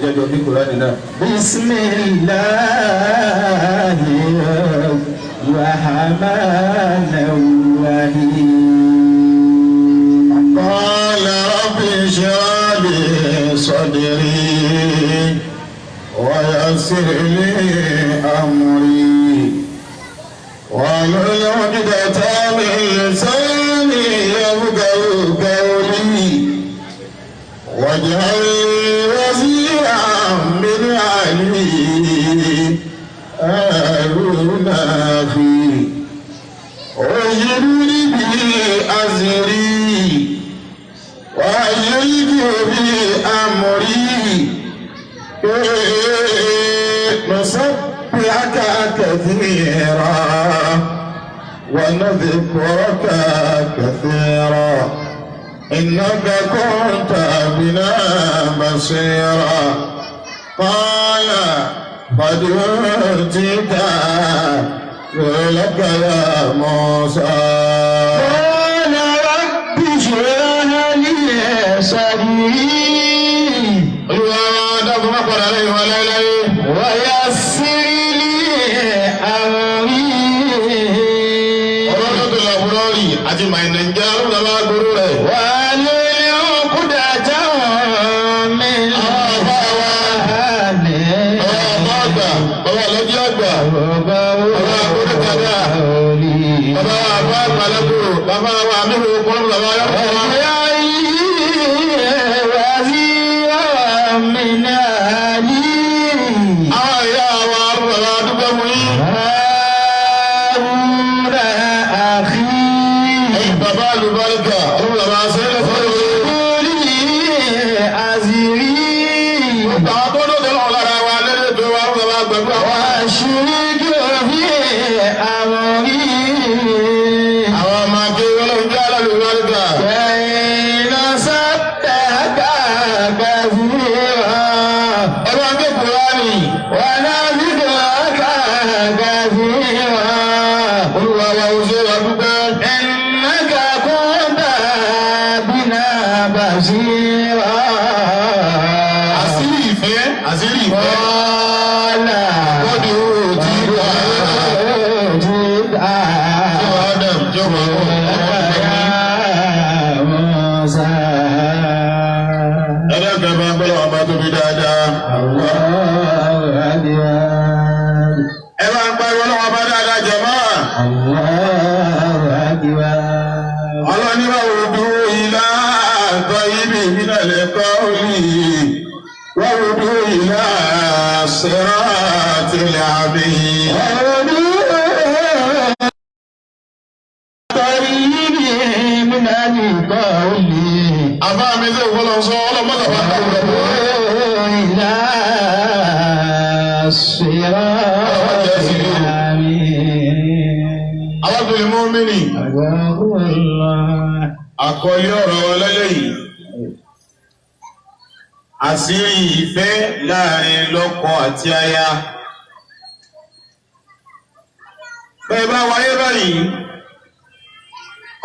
Ẹjẹ́ jọ bí Kùránì náà. Bismillahir Rahmanir Rahim. Qala rabbi shrah li sadri wa yassir li amri wahlul 'uqdatan min lisani yafqahu qawli waj'al li waziran min ahli Haruna akhi اشدد به أزري وأشركه في أمري كي نسبحك كثيرا ونذكرك كثيرا إنك كنت بنا بصيرا. قال قد أوتيت لك يا موسى. قال رب اشرح لي صدري ويسر لي أمري واحلل عقدة من لساني وزيرا من أهلي هارون أخي قولي أزري وأشركه في أمري كي نسبحك كثيرا ونذكرك كثيرا إنك كنت بنا بصيرا. قال يا موسى. الله أكبر. الله أكبر. صراط العظيم طيب من القول àbá mi lè wọ́n lọ sọ ọlọ́mọdé bá إلى الصراط العظيم. Alábìnrin mọ́mìnì الله àkọlé ọ̀rọ̀ wa lálẹ́ yìí àṣírí ìfẹ́ láàrin lọ́kọ àti aya. Bẹ́ẹ̀ bá wáyé báyìí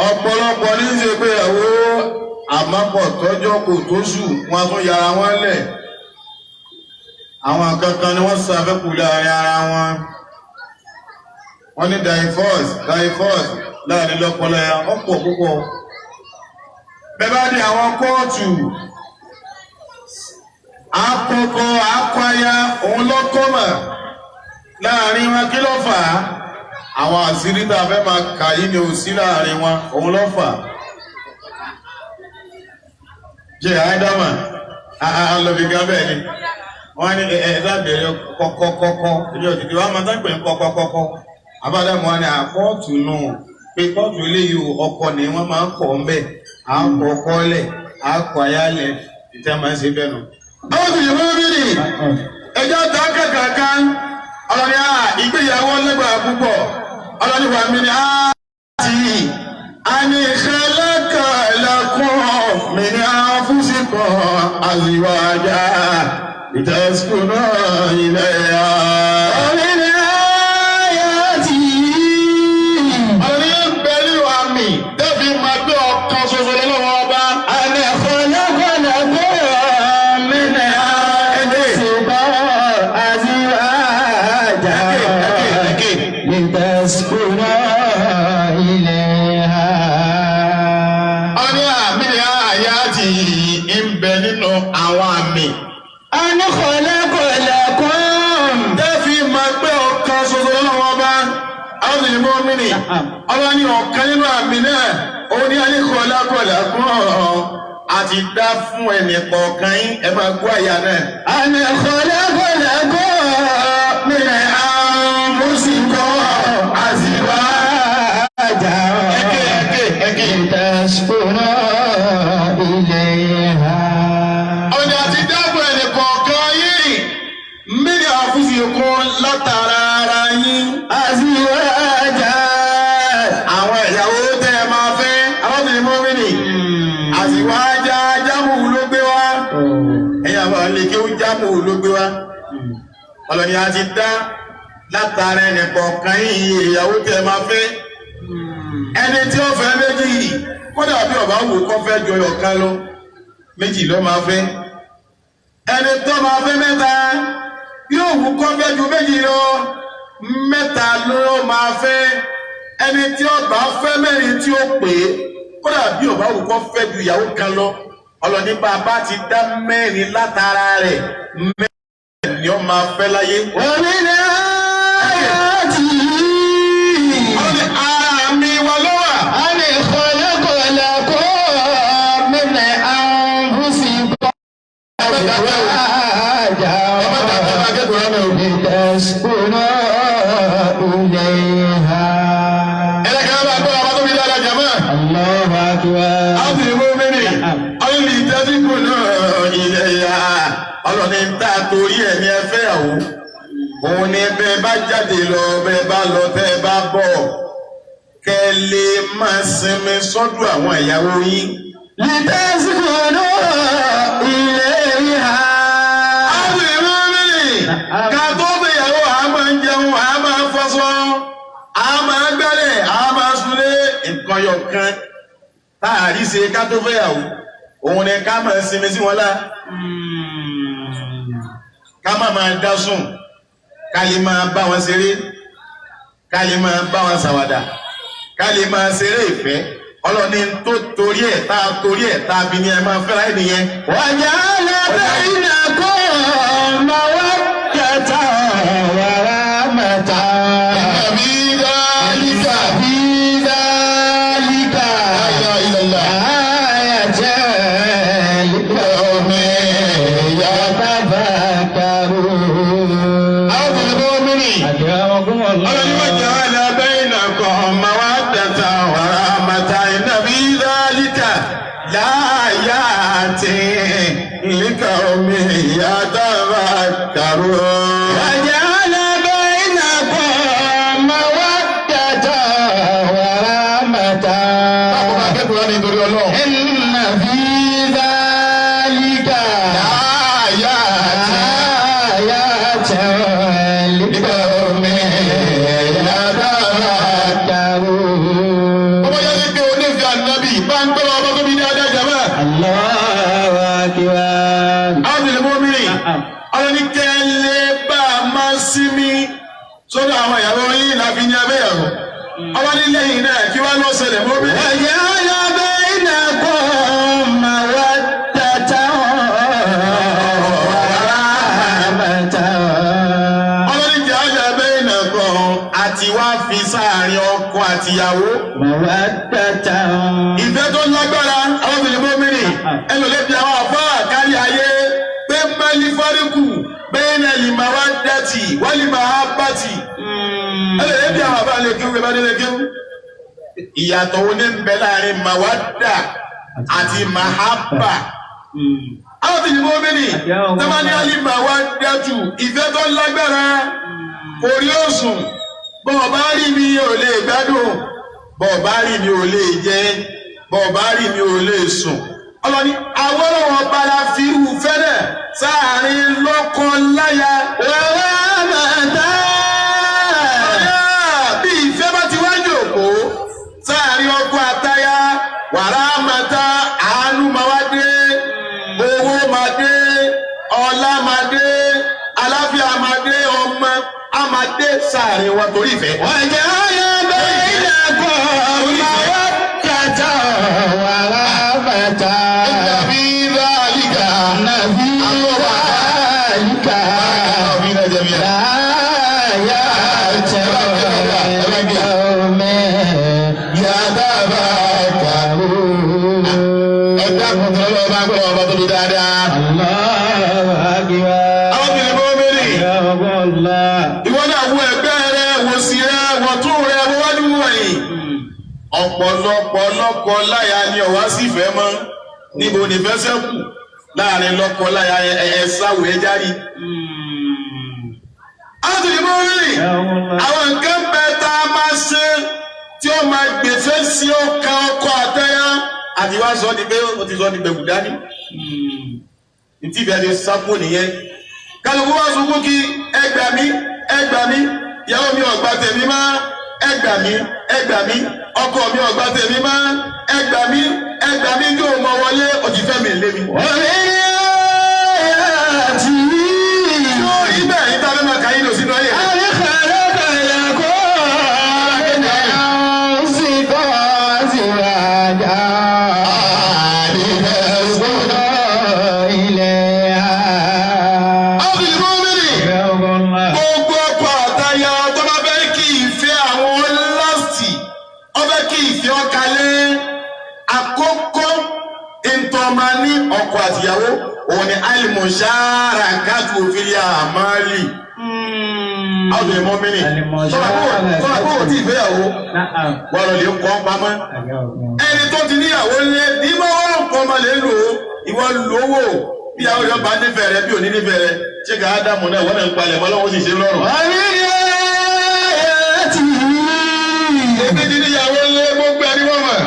ọ̀pọ̀lọpọ̀ ní í ṣe pé ìyàwó àmọ́pọ̀ tọ́jọ́ kò tó sù wọn tún yára wọn lẹ̀. Àwọn kankan ni wọ́n ṣàfẹ́kù láàrin ara wọn. Wọ́n ní divorce divorce láàrin lọ́kọláya ọ̀pọ̀ púpọ̀. Bẹ́ẹ̀ bá dé àwọn kóòtù akọkọ akọaya òun lọ́kọ́mọ̀ láàrin wọn kí ló fà á? Àwọn àṣírí tá a fẹ́ máa kà yí ni ò sí láàrin wọn òun ló fà á. Jẹ́ àádámà alọ́bìgá bẹ́ẹ̀ ni wọ́n ní ẹ lábẹ́rẹ́ kọ́kọ́kọ́kọ́ ilé òtítì wọ́n máa dápẹ́ kọ́kọ́kọ́kọ́ abádámù wọn ni àkóòtù nù pé kóòtù eléyìí ọkọ ni wọ́n máa ń kọ́ ń bẹ̀ àkọ́ kọ́lẹ̀ àkọ́ ayálẹ̀ ìtẹ́ máa ń ṣe bẹ́ẹ̀ nù. Àwọn sì yẹ fún bíbí ẹjọ́ ta kàkàkà ọlọ́ni à ìgbéyàwó lẹ́gbàá púpọ̀ ọlọ́ni wà mí ni á ti àní khalaqalakum min anfusikum azwaja litaskunu ilayha. ومن آياته Ọlọ́ni ń bẹ nínú àmì tẹ́fì máa gbé ọ̀kan ṣoṣo lọ́wọ́ ọba. أن خلق لكم من àyàtì ń bẹ nínú àwọn àmì. أن خلق لكم Tẹ́fì máa gbé ọ̀kan ṣoṣo lọ́wọ́ ọba àwọn ìmọ̀ mìíní. Ọba ní ọ̀kan nínú àmì náà, òun ní alékọ̀ọ́lákọ̀ọ́lá kún ọ̀rọ̀ àti dá fún ẹnì kọ̀ọ̀kan yín ẹ máa gbọ́ àyà náà. أن خلق لكم من أنفسكم أزواجا أزواجا Ẹ̀kẹ́ ẹ̀kẹ́. لتسكنوا إليها Ọ̀nà àti dáàbò ẹnì kọ̀ọ̀kan yín mílí àfúsìkún látara ara yín. أزواجا Àwọn ìyàwó tẹ́ ẹ máa fẹ́, arábìnrin mọ́mìnì, àsìwájá jámù ló gbé wá. Ẹ̀yin àwọn àlekè ó jámù ló gbé wá. Ọlọ́ni a ti dá látara ẹnì kọ̀ọ̀kan yín ìyàwó tẹ́ ẹ máa fẹ́. Ẹni tí ó fẹ́ méjì kódà bí ọba wù kó fẹ́ jọyọ̀ kan lọ, méjì ló máa fẹ́. Ẹni tó máa fẹ́ mẹ́ta yóò wù kó fẹ́ ju méjì lọ, mẹ́ta ló máa fẹ́. Ẹni tí ó bá fẹ́ mẹ́rin tí ó pè é, kódà bí ọba wù kó fẹ́ ju ìyàwó kan lọ. Ọlọ́ni bàbá ti dá mẹ́rin látara rẹ̀, mẹ́rin ni ó máa fẹ́ láyé. ومن آياته Ọlọ́ni ara mi wà lọ́wọ́. أن خلق لكم من أنفسكم أزواجا لتسكنوا إليها Ẹlẹ́kẹ̀ẹ́ bá gbọ́ ọba tó fi dára jàmá. الله أكبر Ábìrì mọ́mìnì, ọlọ́ni ìtẹ́síkù náà ilẹ̀ ya. Ọlọ́ni ń tà torí ẹ̀ ní ẹfẹ́ àwò. Òun ni bẹ́ẹ̀ bá jáde lọ, bẹ́ẹ̀ bá lọ, tẹ́ ẹ bá bọ̀. Kẹ́ lè máa sinmi sọ́dọ̀ àwọn ìyàwó yín. لتسكنوا إليها Ábìrì mọ́mìnì, ká tó fẹ́yàwó, a máa ń jẹun, a máa ń fọṣọ, a máa ń gbálẹ̀, a máa ń sunlé. Nǹkan yọ̀ kan táàrí ṣe ká tó fẹ́yàwó, òun ni ká máa sinmi sí wọn lá. Ká má máa dá sùn, ká lè máa bá wọn ṣeré, ká lè máa bá wọn ṣàwàdà, ká lè máa ṣeré ìfẹ́. Ọlọ́ni tó torí ẹ̀ tá a torí ẹ̀ tá a fi ní ẹ máa fẹ́ra ẹ̀ nìyẹn. وجعل بينكم مودة ورحمة Àbí dálíkà. في ذلك آية لقوم يتفكرون Àwọn mọ́mìnì. أكرمكم Ọlọ́ni الله waja'ala bainakum mawaddatan wa rahmatan inna fi dhalika laayatin liqawmin yatafakkarun. وجعل بينكم مودة ورحمة Báwo bá kẹ́kọ̀ọ́ ní nítorí Ọlọ́run? إن في ذلك Laayatin آيات لقوم يتفكرون Ọmọ yẹn ní pé onífẹ́ ànábì bá ń gbọ́dọ̀ ọmọ tó bí dáadáa jàmá. الله أكبر Àwọn ìlú mọ́mìnì, ọlọ́ni kẹ́lẹ́ bá a máa sinmi sọ́dọ̀ àwọn ìyàwó yín láfi ní abẹ́yàwó. Ọlọ́ni lẹ́yìn náà kí wá lọ ṣẹlẹ̀ mọ́mìnì. وجعل بينكم مودة ورحمة Ọlọ́ni ja'ala bainakum àti wá fi sáàrin ọkọ àtìyàwó. مودة Ìfẹ́ tó lágbára, àwọn ìlú mọ́mìnì, ẹlòlẹ́bí àwọn àfáà kárí ayé pé mẹ́lí fáríkù bẹ́ẹ̀ ni al-mawaddati wal-mahabbati. Ẹlẹ́dẹ̀ bí àwọn àbá lè kéwú bá délé kéwú. Ìyàtọ̀ wo ní ń bẹ láàrin mawadda àti mahabba? Àwọn tí ìbò mìíní, tẹ́wọ́n ní àlì mawaddatu, ìfẹ́ tó lágbára, orí òsùn, bọ́ọ̀ bá rí mi ò lè gbádùn, bọ́ọ̀ bá rí mi ò lè jẹ, bọ́ọ̀ bá rí mi ò lè sùn. Ọlọ́ni àwọn ọlọ́wọ́ bala fi irú fẹ́rẹ̀ sáàrin lọ́kọ láya. ورحمة Ọ̀yá, bí ìfẹ́ bá ti wá jòkó sáàrin ọkọ àtaya wàrà màtá àánú máa wá dé owó máa dé ọlá máa dé aláfíà máa dé ọmọ á máa dé sáàrin wọn torí ìfẹ́. وجعل بينكم مودة ورحمة Bí Bá ń gbọ́ ọba tóbi dáadáa. Allahu akbar. Àwọn obìnrin bọ́ mẹ́rin. Ìwọ náà wo ẹgbẹ́ rẹ, wo sí rẹ, wọ́n tún rẹ, wọ́n wájú wọ̀nyí. Ọ̀pọ̀lọpọ̀ lọ́kọ láya ni ọ̀wá sì fẹ́ mọ́. Níbo ni fẹ́ sẹ́kù láàrin lọ́kọ láya ẹ sáwò ẹ járí. Àwọn obìnrin bọ́ mẹ́rin. Àwọn nǹkan bẹ tá a máa ṣe tí ó máa gbèfé sí ọkàn ọkọ àtẹ́yà àti wá sọ di pé ó ti sọ di gbẹ̀gùn dání. Ntí ìfẹ́ ti sápò nìyẹn. Kálukú wá sunkún kí ẹ gbà mí, ẹ gbà mí, ìyàwó mi ò gbà tèmi mọ́, ẹ gbà mí, ẹ gbà mí, ọkọ mi ò gbà tèmi mọ́, ẹ gbà mí, ẹ gbà mí kí o mọ wọlé, o ti fẹ́ mi lé mi. Yóò rí bẹ́ẹ̀ ní tábẹ́ máa kà yín lò sínú ayé rẹ̀. Gbogbo ọkọ àtaya tó bá fẹ́ kí ìfẹ́ àwọn láti ọfẹ́ kí ìfẹ́ ọkalẹ̀ àkọ́kọ́ ntọ́ma ní ọkọ àtìyàwó òun ni alimusharakatu fil amali. Àwọn èèyàn mọ́ mi nì tọ́lá kó o tí ì fẹ́yàwó wọ́n lọ lè kọ́ pamọ́. Ẹni tó ti níyàwó lé ní mọ́ wọ́n kọ́ ọmọ lè lò ó ìwọ lò ó wò bí àwọn èèyàn bá nífẹ̀ẹ́ rẹ bí ò ní nífẹ̀ẹ́ rẹ ṣé ká Ádámù náà wọ́n náà ń palẹ̀ mọ́ lọ́wọ́ sì ṣe lọ́rùn. Èmi ti níyàwó lé gbogbo ẹni wọ́n mọ̀.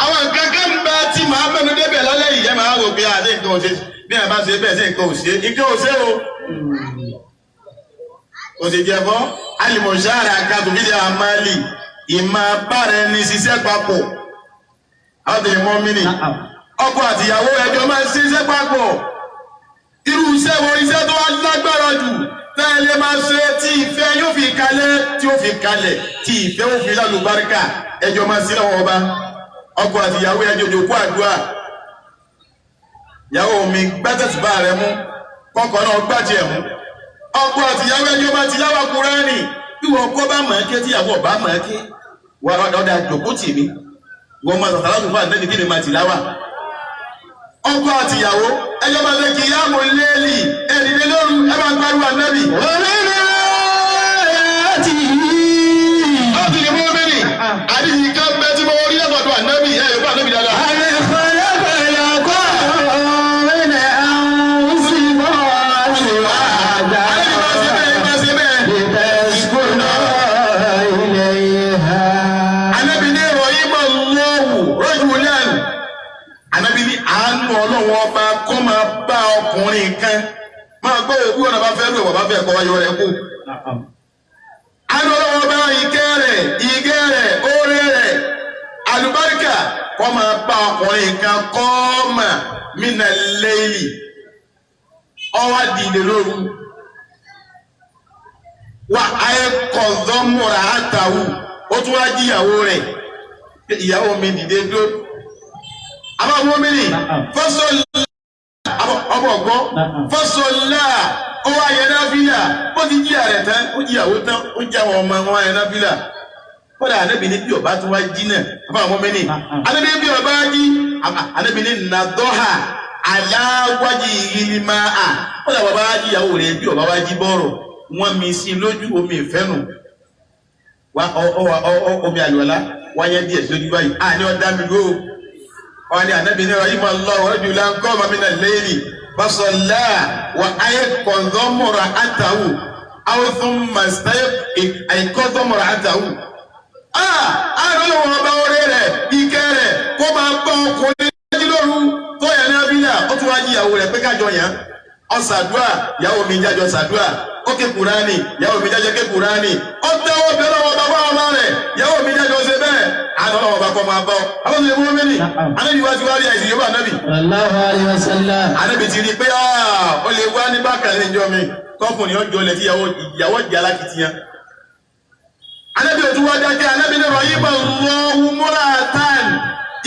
Àwọn nǹkan kan ń bẹ tí màá mẹ́nu débẹ̀ lálẹ́ yìí ẹ máa wò pé àti nǹkan ò ṣe bí ẹ bá ṣe bẹ́ẹ̀ sí nǹkan ò ṣe nǹkan ò ṣe o. Kò sì jẹ́ fọ́ alìmọ̀ṣára kàtòkìlì àmàlì ìmọ̀ bára ẹni ṣiṣẹ́ papọ̀. Àwọn tèmi mọ́ mí nì. Ọkọ àtìyàwó ẹjọ́ máa ń ṣiṣẹ́ papọ̀. Irú iṣẹ́ wo iṣẹ́ tó wá lágbára jù tẹ́ ẹ lè máa ṣe tí ìfẹ́ yóò fi kalẹ̀ tí ó fi kalẹ̀ tí ìfẹ́ ó fi lálùbáríkà ẹjọ́ máa ṣe lọ́wọ́ ọba. Ọkọ àtìyàwó ẹjọ́ jòkó àdúrà. Ìyàwó mi gbátẹ̀sùbá rẹ mú kọ́kọ́ náà gbàjẹ́ mú. Ọkọ àtìyàwó ẹjọ́ máa ti láwà Kúránì bí wọn kọ́ bá mọ̀ ẹ́ ké tíyàwó ọ̀bá mọ̀ ẹ́ ké wà ọ̀dà jòkó tì mí wọ́n máa sàtàlá tó fún àdínẹ́bí kí ni máa tì láwà. Ọkọ àtìyàwó ẹjọ́ máa fẹ́ kí yáàmù léèlì ẹ̀dìdẹ lóru ẹ máa gbárù ànábì. Ọ̀sìn mú mi nì àdìsí kan bẹ tí mo rí lọ́dọ̀ ànábì ẹ̀ yóò bá ànábì dáadáa. Ànábì máa ṣe bẹ́ẹ̀ máa ṣe bẹ́ẹ̀. Ànábì ní ìròyìn máa lọ́wọ́ rajulan. Ànábì ní àánú Ọlọ́run ọba kó máa bá ọkùnrin kan máa gbọ́ òkú ọ̀nà bá fẹ́ lù ẹ̀ bá fẹ́ kọ́ wáyé rẹ̀ kú. Àánú Ọlọ́run ọba ìkẹ́ rẹ̀ ìgẹ́ rẹ̀ oore rẹ̀ àlùbáríkà kó máa bá ọkùnrin kan kọ́ mà mina layli ọwọ́ dìde lóru wà ayé kọ̀ọ̀dọ́mùrà àtàwù ó tún wá jí ìyàwó rẹ̀ ìyàwó mi dìde dúró àbáwọ̀ mi nì fọ́sọ̀lá ọmọ ọ̀gbọ́n fọ́sọ̀lá ó wá yẹn náfìlà ó ti jí àrẹ̀ tán ó jí ìyàwó tán ó jí àwọn ọmọ wọn yẹn náfìlà kódà ànábì ní bí ọba tún wá jí náà àbáwọ̀ mi nì ànábì ní bí ọba jí ànábì ní nàdọ́hà aláwájì yìí máa à kódà bàbá jí ìyàwó rẹ̀ bí ọba wá jí bọ́ọ̀rọ̀ wọ́n mi sí lójú omi ìfẹ́ nù wa ọ ọ ọ omi àlùwàlá wáyé díẹ̀ sójú báyìí à ní ọ̀dà mi lóo wọ́n ní ànábì ní ọ̀yìn máa lọ ọ̀rọ̀ jùlọ ńkọ́ màmí náà lẹ́yìn fasọ̀lá wà ayé kọ̀ǹdọ́mọ̀rọ̀ àtàwù àwọn fún màsítáyé àìkọ́ndọ́mọ̀rọ̀ àtàwù. a àrùn lọ́wọ́ ọba orí rẹ̀ ike rẹ̀ kó máa bá ọkùnrin méjì lóru tó yẹ ní abílà ó tún wá jí ìyàwó rẹ̀ pé kájọ yàn ọ̀sàdúà ìyàwó mi jájọ sàdúà ó ké Kùránì ìyàwó mi jájọ ké Kùránì ó tẹ́wọ́ bẹ́ẹ̀ lọ́wọ́ bàbá ọmọ rẹ̀ ìyàwó mi jájọ ṣe bẹ́ẹ̀ àná ọlọ́wọ́ bá kọ́ máa bọ́ àwọn ọmọ ìwé mẹ́rin anábì wá ti wá rí àìsàn yorùbá anábì Sallallahu alaihi wasallam. anábì ti rí i pé ó lè wá ní bákan ní ìjọ mi kọkùnrin ọjọ́ ilẹ̀ tí ìyàwó jẹ́ alákìtiyan anábì òtún wá dákẹ́ anábì ní rọ̀yìn bá lọ́wọ́ múra tán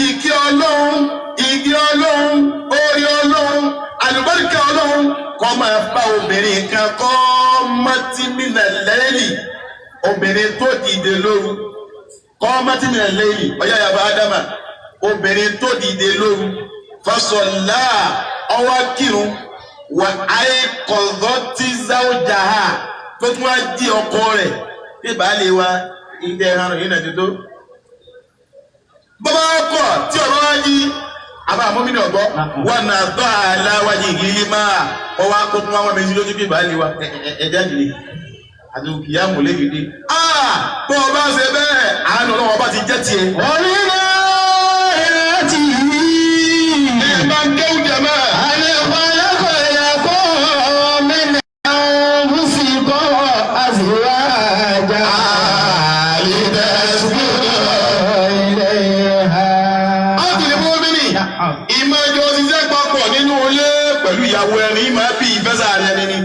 ìkí ọlọ́run ìgé ọlọ́run orí ọlọ́run àlùbá. Àlùbáríkà Ọlọ́run kọ́ máa bá obìnrin kan kọ́ mọ́tímínà lẹ́yìn, obìnrin tó dìde lóru kọ́ mọ́tímínà lẹ́yìn ọ̀yá yàrá Ádámà, obìnrin tó dìde lóru fọ́sọ̀lá ọwọ́ kírun wà áyé kọ̀ọ̀dọ́ tí záwọ́jà ha tó tún wá di ọkọ rẹ̀ bí baálé wa ilé ẹran yìí náà ti tó. Bọ́bá kọ̀ tí ọ̀rọ̀ wá yí àbá àmọ́mí ọ̀gbọ́ wọn náà bá a láwájú ìrírí máa ọwọ́ akókó wọn méjì lójú bí baálé wa ẹja jìnnì àti òkìyà mọ̀lẹ́gìdì. Bó o bá ṣe bẹ́ẹ̀ àánú Ọlọ́run bá ti jẹ́ tiẹ̀. ومن آياته Ẹ bá ń kéwù jẹ mọ́. أن خلق لكم من أنفسكم أزواجا لتسكنوا إليها. Ábìlì mọ́mìnì ìmọ̀ ẹjọ́ ṣiṣẹ́ papọ̀ nínú ilé pẹ̀lú ìyàwó ẹni máa bí ìfẹ́sà rẹ ni.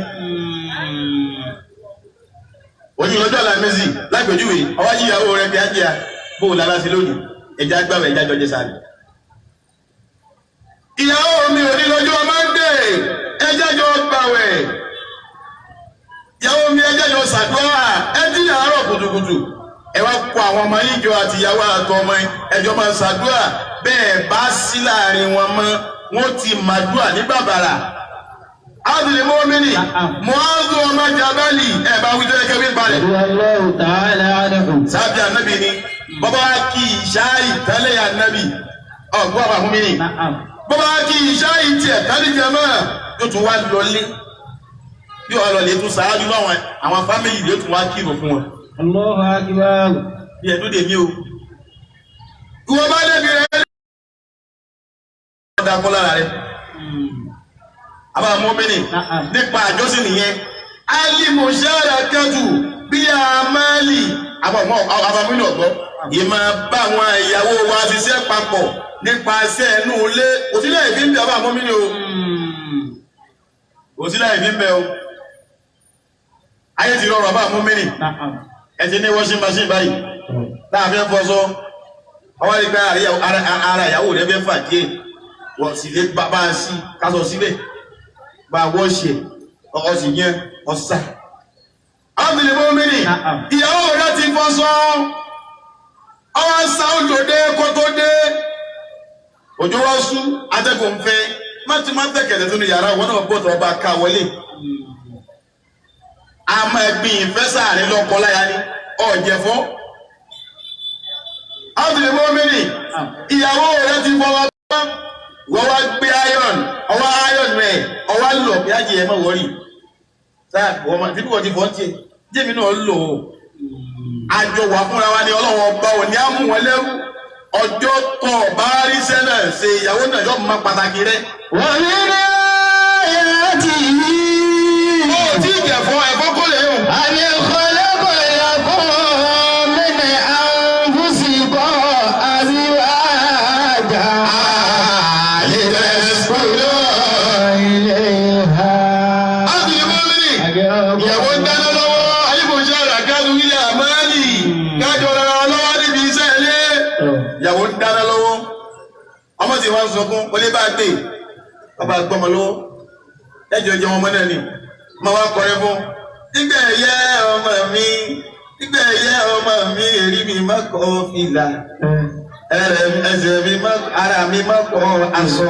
Ojú lọ́jọ́ àlàmísì lágbèjúwe ọwọ́ yí ìyàwó rẹ bí á jẹ́ bó o lára sí lónìí ẹja gbàwẹ̀ ẹja jọ jẹ sáré. Ìyàwó mi ò ní lọ́jọ́ Mọ́ndé ẹja jọ gbàwẹ̀. Ìyàwó mi ẹja jọ ṣàdúrà ẹ jí àárọ̀ kùtùkùtù. Ẹ wá kó àwọn ọmọ yín jọ àti ìyàwó àtọ ọmọ yín ẹjọ́ máa ṣàdúrà bẹ́ẹ̀ bá sí láàrin wọn mọ́ wọ́n ti màdúrà ní bàbàrà. Ábìlì mọ́mìnì Mu'adh ọmọ Jabali ẹ̀ bá wí tó yẹ kẹ́wé balẹ̀. رضي الله تعالى عنه. Sábì ànábì ni bọ́bá kí ìṣá ìtẹ́lẹ̀ ànábì ọ̀gbọ́n àbá fún mi ni. نعم. Bọ́bá kí ìṣá ìtì ẹ̀tẹ́lẹ̀ jẹ̀mọ́ yóò tún wá lọlé. Yóò wá lọlé tún ṣáájú lọ́wọ́ àwọn fámìlì yóò tún wá kírun fún wọn. الله أكبر. Bí ẹ dúdè mí o. Ìwọ bá débi rẹ̀ ọ̀dà kọ́ lára rẹ̀. Àbá mọ́mìnì Na'am. nípa àjọsìn nìyẹn. Alimusara kẹtù bí amali àbàmúlò ọ̀gbọ́. Ìmọ̀ bá àwọn ìyàwó wa ṣiṣẹ́ papọ̀ nípa iṣẹ́ inú ilé. Òsílẹ̀ ìfi ń bẹ àbá mọ́mìnì o. Òsílẹ̀ ìfi ń bẹ o. Ayé ti rọrùn àbá mọ́mìnì. نعم. Ẹ ti ní washing machine báyìí. Láàfin fọṣọ. Ọwọ́ rí pé ara ìyàwó rẹ̀ fẹ́ fà díẹ̀. Wọ́n sì lè bá a sí kásọ̀ síbẹ̀. Bá a wọ́ọ̀ṣì ẹ̀ ọ̀sì yẹn ọ̀sà. Ábìlì mọ́mìnì Na'am. ìyàwó rẹ̀ ti fọṣọ. Ọwọ́ sá òjò dé kó tó dé. Òjò wá sú atẹ́gùn ń fẹ́. Má ti má tẹ̀kẹ̀tẹ̀ sínú yàrá wọn náà bọ̀tọ̀ ọba ká wọlé. A máa gbin ìfẹ́ sáàrin lọ́kọ láya ni ọ̀jẹ̀fọ́. Ábìlì mọ́mìnì ìyàwó rẹ̀ ti fọwọ́ tán. Wọ́n wá gbé iron ọwọ́ iron rẹ̀ ọwọ́ lọ bí ajé ẹ̀ mọ̀ wọ́rì. Sáà wọ́n máa tí wọ́n ti fọ́ tiẹ̀ jẹ́mi náà lò ó. Àjọ wà fúnra wa ni Ọlọ́run ọba ò ní á mú wọn lẹ́rú. Ọjọ́ tó bá rí iṣẹ́ náà ṣe ìyàwó náà yóò mọ pàtàkì rẹ̀. ومن آياته Ó tí ì jẹ̀fọ́ ẹ̀fọ́ kò lè hùn. أن خلق لكم من أنفسكم أزواجا لتسكنوا إليها. Ábìlì mọ́mìnì. Ìyàwó ń dáná lọ́wọ́ ayébòjá àràkánú ilé àmàlì kájọ rárá lọ́wọ́ níbi iṣẹ́ ilé. Ìyàwó ń dáná lọ́wọ́. Ọmọ tí wọ́n ń sunkún, ó lé bá gbé. Bàbá gbọ́mọ lọ́wọ́. Ẹjọ́ jẹun ọmọ náà ni. Máa wá kọrin fún. Nígbà ẹ̀yẹ ọmọ mi, nígbà ẹ̀yẹ ọmọ mi, èrí mi má kọ́ fìlà. Ẹsẹ̀ mi má ara mi má kọ́ aṣọ.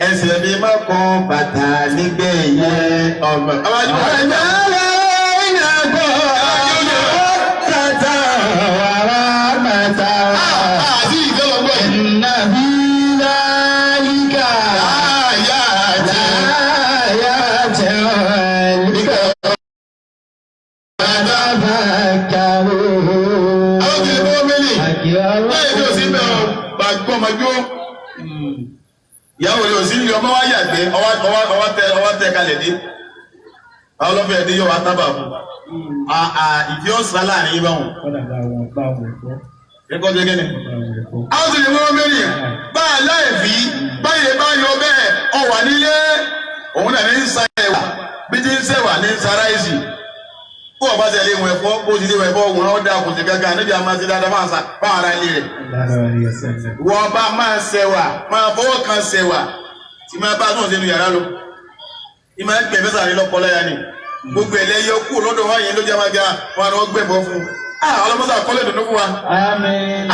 Ẹsẹ̀ mi má kọ́ bàtà nígbà ẹ̀yẹ ọmọ. Àwọn àjùmọ̀ وجعل بينكم مودة ورحمة. Àti ìfẹ́ lọ́gbọ́ yìí. إن في ذلك Àyà àti لآيات لقوم يتفكرون. àwọn tí ìfẹ́ mẹ́lì. Láyé bí o sí bẹ́ẹ̀ o, bá gbọ́ ọmọ jó. Ìyàwó rẹ̀ ò sí nílé ọmọ wá yàgbé, ọwá tẹ kalẹ̀ dé. Àwọn ọlọ́fẹ́ ẹ̀dẹ́ yóò wá tábà fún. Ìfẹ́ ọ̀sán láàrin yín báwọn. Ẹ̀kọ́ ṣe kẹ́ni. Àwọn tí ìfẹ́ mẹ́lì bá a láì fi báyìí bá yọ bẹ́ẹ̀ ọ wà nílé. Òun náà ní ń sa ẹ̀wà bí ti ń sẹ̀wà ní ń sa ráìsì. Bó o bá ṣe lé wọn ẹ̀fọ́ bó ti lé wọn ẹ̀fọ́ wọn ó dáa kò sí gángan níbi àmọ́ sí dáadáa máa sa báwọn ará ilé rẹ̀. Wọ́n bá máa ṣẹ̀wà máa fọwọ́ kan ṣẹ̀wà tí máa bá tó ń sẹ́nu yàrá lọ. Ìmọ̀ ẹgbẹ́ mẹ́sàn-án ní lọ́pọ̀ lẹ́yà ni. Gbogbo ẹlẹ́yẹ kú lọ́dọ̀ wá yẹn ló jẹ́ máa ga wọn ni wọ́n gbẹ̀bọ̀ fún un. Ọlọ́mọ́sá kọ́lé dùnú fún wa.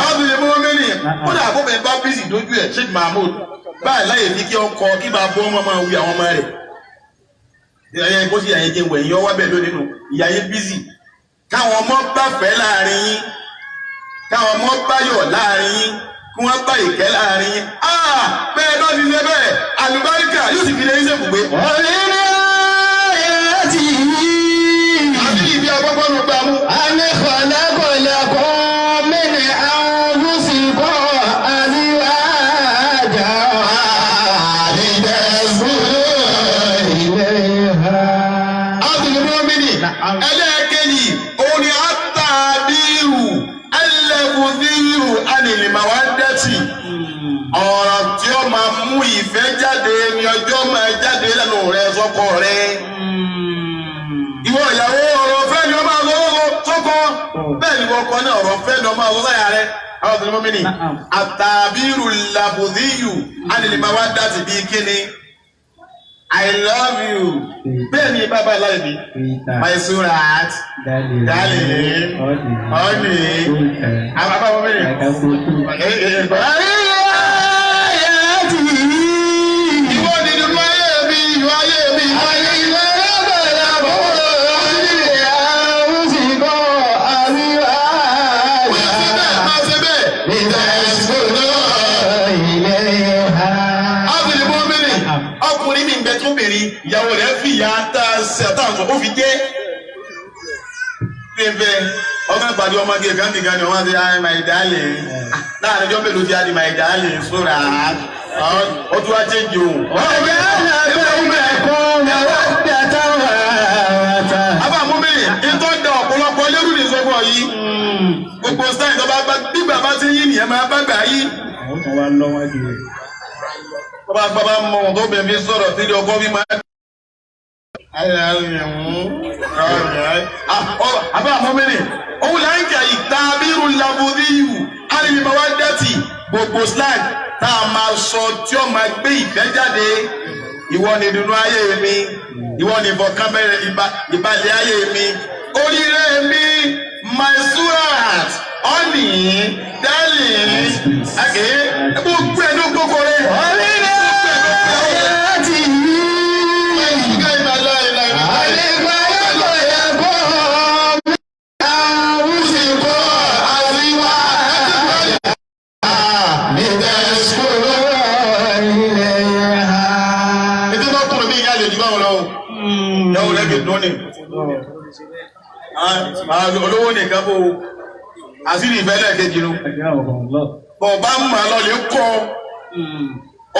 Àwọn tó lè mú wọn mẹ́rin. Kódà àkókò ẹ̀ bá bísí dójú ẹ̀ Sheikh Mahmood. Báyìí láyè fi kí ọkọ kí bá bọ́ ọmọ máa wí àwọn ọmọ rẹ̀. Ìyá yẹn kó sí ìyá yẹn jẹ wẹ̀yìn ọwọ́ bẹ́ẹ̀ lónìí nù. Ìyá yẹn bísí. Káwọn ọmọ bá fẹ́ láàrin yín. Káwọn ọmọ bá yọ̀ láàrin yín. Kí wọ́n bá ìkẹ́ láàrin yín. Bẹ́ẹ̀ náà ti ṣe bẹ́ẹ̀. Àlùbáríkà yóò sì fi lé yín sèkùgbé. Àbí ìbí agbọ́gbọ́n ló gbà mú. Ẹlẹ́ẹ̀kejì, òun ni àtàbírù ẹlẹ́kùnfíìrù anìlìmọ̀wádẹ́tì. Ọ̀rọ̀ tí ó máa mú ìfẹ́ jáde ní ọjọ́ máa jáde lẹ́nu rẹ sọ́kọ rẹ. Ìwọ ìyàwó ọ̀rọ̀ fẹ́ ni ó máa sọ sọ́kọ. Bẹ́ẹ̀ ni ìwọ ọkọ náà ọ̀rọ̀ fẹ́ ni ó máa sọ sáyà rẹ. Àwọn ọ̀sán ni mo mìíní. Àtàbírù làbùdíyù anìlìmọ̀wádẹ́tì bíi kíni. I love you. Bẹ́ẹ̀ ni bàbá aláìní. My sweetheart, darling, honey. Àwọn bàbá wọn bẹ̀rẹ̀. Ìwọ ni nínú ayé mi, ìwọ ayé mi, ìwọ ayé mi. Máa ṣe bẹ́ẹ̀, máa ṣe bẹ́ẹ̀. Ọkùnrin mi ń bẹ tó bèrè ìyàwó rẹ̀ fi ìyá tá a ṣe àtàwọn ó fi jẹ́. Bí ọkàn pàdé ọmọge kan nìkan ni wọ́n ti ayé my darling. Láàrin ọjọ́ mélòó ti á di my darling sóra. Ó tún wá chéjì òun. Àbá mú mi, ìtọ́ da ọ̀pọ̀lọpọ̀ lérú ní sọ́kọ̀ yìí. Gbogbo sáyẹn tó bá bí bàbá ti yí nìyẹn máa bá gbà yí. Àwọn kan wá lọ́wọ́jú rẹ̀. Bàbá bàbá mọ ohun tó bẹ̀ mí sọ̀rọ̀ tí ọkọ mi máa. Àbá àmọ́ mẹ́rin, òun là ń kà yìí tàbírù làbòdìyù, alìlìmọ̀ wá dẹ́tì gbogbo slang tá a máa sọ tí ó máa gbé ìfẹ́ jáde. Ìwọ ni ìdùnnú ayé mi, ìwọ ni ìfọ̀kànbalẹ̀ ìbàlẹ̀ ayé mi, oríire mi, my sweetheart, honey, darling, gbogbo ẹ̀ ló gbogbo rẹ̀. Olówó nìkan bó àṣírí ìfẹ́ lẹ́ẹ̀kejì nu. Bọ̀ bá mà lọ lè kọ́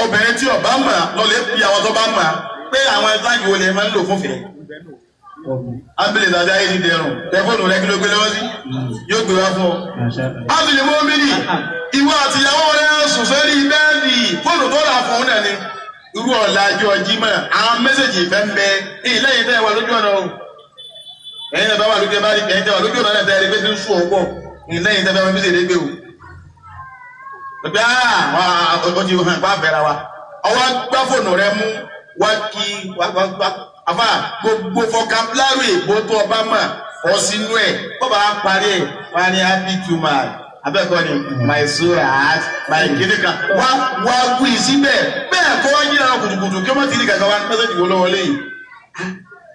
obìnrin tí ọba mà lọ lè fi àwọn tó bá mà pé àwọn ẹ̀sáàgì wo lè máa ń lò fúnfẹ́. Ábílẹ̀ tàbí ayé ti dẹrùn tẹfóònù rẹ kí ló gbé lọ́wọ́ sí yóò gbé wá fún ọ. Ábílẹ̀ mọ́ mílì ìwọ àtìyàwó rẹ sùn sórí bẹ́ẹ̀dì fóònù tó rà fún un náà ni irú ọ̀la àjọ Jímọ̀ àwọn mẹ́sẹ̀jì ìfẹ́ ń bẹ lẹ́yìn tẹ́ wà lójú ọ̀nà o. Ẹ̀yin tẹ́ bá wà lójú ẹ̀ bá rí ẹ̀yin tẹ́ wà lójú ọ̀nà náà tẹ́ ẹ rí pé tí ń sún ọ̀pọ̀ lẹ́yìn tẹ́ bá wọn bí ṣe gbé o. Pẹ̀pẹ́ ó ti hàn pa àfẹ́ra wa. Ọwọ́ gbá fóònù rẹ mú wá kí wá àfà gbogbo fọkàbílárì èbó tó ọba mà fọ́ sínú ẹ̀ bọ́ba á parí ẹ̀ wá ní happy to my abẹ́ẹ̀kọ́ ni my sweetheart my kìnìkan wá wá wí síbẹ̀ bẹ́ẹ̀ kọ́ wá yíra kùtùkùtù kí wọ́n ti rí kàkà wá mẹ́sẹ̀jì wo lọ́wọ́ lẹ́yìn.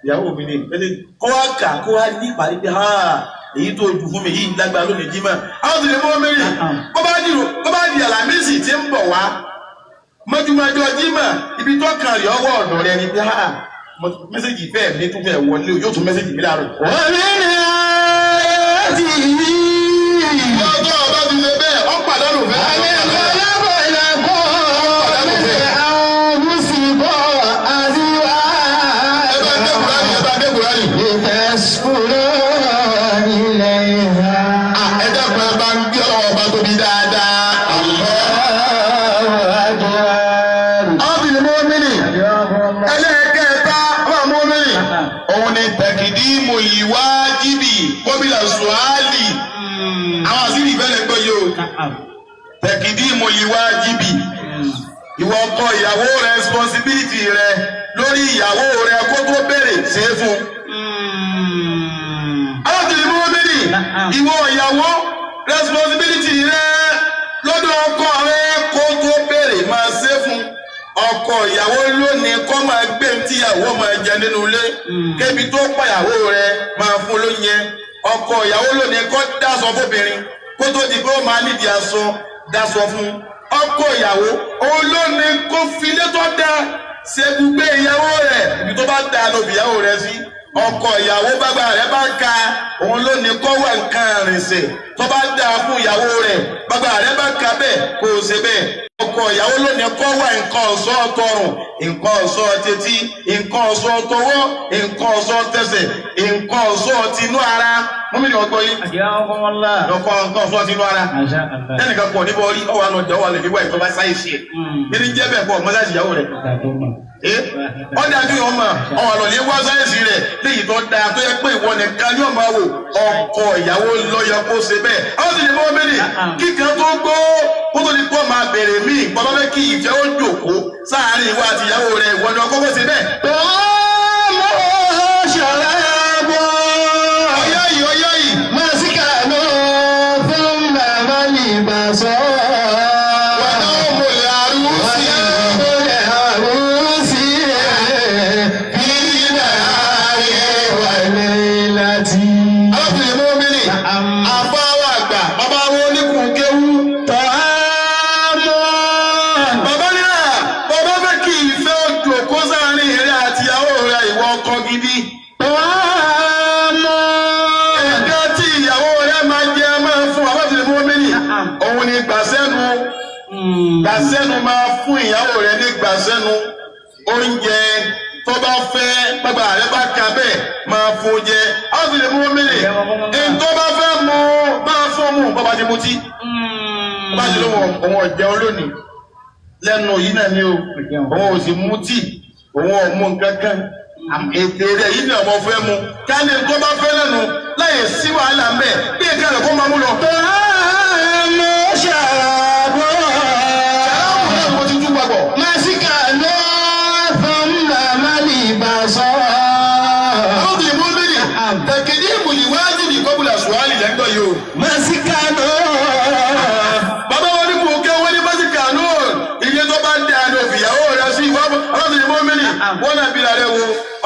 Ìyàwó mi ni mẹ́sẹ̀jì kọ́ wá kà kó wá ní ìparí pé èyí tó jù fún mi yìí lágbára lónìí Jímọ̀. Àwọn tó lè mọ́ mẹ́rin bó bá di Àlàmísì tí ń bọ̀ wá mọ́júmọ́jọ́ Jímọ̀ ibi tó kàn rí ọwọ́ ọ̀dọ̀ rẹ ni pé mẹ́sẹ̀jì fẹ́ mi tún fẹ́ wọlé o yóò tún mẹ́sẹ̀jì mi láàárọ̀. Ọjọ́ ọba ti ṣe bẹ́ẹ̀ ọ́ pàdánù fẹ́. Ẹ dákun ẹ bá ń gbé ọlọ́wọ́ ọba tóbi dáadáa. Ábìlì mọ́mìnì ẹlẹ́ẹ̀kẹta ọba mọ́mìnì òun ni tẹ̀kìdímù ìwájibì kọ́bílà sùhálì. Àwọn àṣírí ìfẹ́ lè gbọ́ yìí o. Tẹ̀kìdímù ìwájibì Ìwọ ọkọ ìyàwó responsibility rẹ lórí ìyàwó rẹ kó tó béèrè ṣe é fún. Aláàtúndì mọ́mìnì, ìwọ ìyàwó responsibility rẹ lọ́dọ̀ ọkọ rẹ kó tó béèrè máa ṣe é fún. Ọkọ ìyàwó lónìí kọ́ máa gbé tíyàwó máa jẹ nínú ilé. Kébi tó pàyàwó rẹ máa fún lóúnjẹ. Ọkọ ìyàwó lónìí kọ́ dáṣọ fóbìnrin kó tó di pé ó máa nídìí aṣọ dáṣọ fún. Ọkọ ìyàwó òun lónìí kó filé tó dáa ṣe gbùgbé ìyàwó rẹ̀ ibi tó bá dáa ló fi ìyàwó rẹ̀ sí. Ọkọ ìyàwó bàbá rẹ̀ bá ka òun lónìí kó wà nǹkan àrìnsẹ̀ tó bá dáa fún ìyàwó rẹ̀ bàbá rẹ̀ bá ka bẹ́ẹ̀ kó o ṣe bẹ́ẹ̀. Ọkọ ìyàwó lónìí kó wà nǹkan ọ̀ṣọ́ tọrùn, nǹkan ọ̀ṣọ́ tetí, nǹkan ọ̀ṣọ́ tọwọ́, nǹkan ọ̀ṣọ́ tẹsẹ̀, nǹkan ọ̀ṣọ́ tinú ara. Mọ́mí ni ọgbọ́n yìí. Ọkọ nǹkan ọ̀ṣọ́ tinú ara. Ẹnìkan pọ̀ níbo rí ọwọ́ àlọ́ jẹ́ ọwọ́ àlọ́ níwá ìtọ́ bá sáyé sí ẹ̀. Kíni jẹ́ bẹ́ẹ̀ pọ̀ mọ́sáàsì ìyàwó rẹ̀. Ọ̀dà kí wọ́n mọ̀ ọwọ́ àlọ́ ní wá sáyẹ́sì rẹ̀ léyìí tó dáa tó yẹ pé ìwọ nìkan ni ọmọ wò ọkọ ìyàwó lọ́yọ kó ṣe bẹ́ẹ̀. Àwọn sì ní mọ́ mẹ́rin kíkan tó gbó kó tó ní kó máa bèrè míì bàbá fẹ́ kí ìfẹ́ ó jòkó sáàárín ìwọ àti ìyàwó rẹ̀ ìwọ ni ọkọ kó ṣe bẹ́ẹ̀. Ọyọ́ yìí ọyọ́ yìí. Gbàsẹ́nu máa fún ìyàwó rẹ ní gbàsẹ́nu oúnjẹ tó bá fẹ́ bàbá rẹ bá ka bẹ́ẹ̀ máa fún jẹ. Àwọn sì lè mú mílì èyí tó bá fẹ́ mu máa fún mu bàbá ti mutí. Bàbá ti lóun òun ọ̀jẹun lónìí lẹ́nu yìí náà ni o, òun ò sì mutí, òun ò mú nǹkan kan. Ètè rẹ̀ yìí ni ọmọ fẹ́ mu ká ní tó bá fẹ́ lẹ́nu láyè sí wàhálà ń bẹ̀ bí èké rẹ̀ kó máa mú lọ. Bàbá wọn ní kò kẹ́ wọ́n ní Másíkà náà ilé tó bá dáa ní òfìyàwó rẹ̀ sí ìwà ọlọ́sìn mọ́mìnì wọ́n náà bíra rẹ̀ wo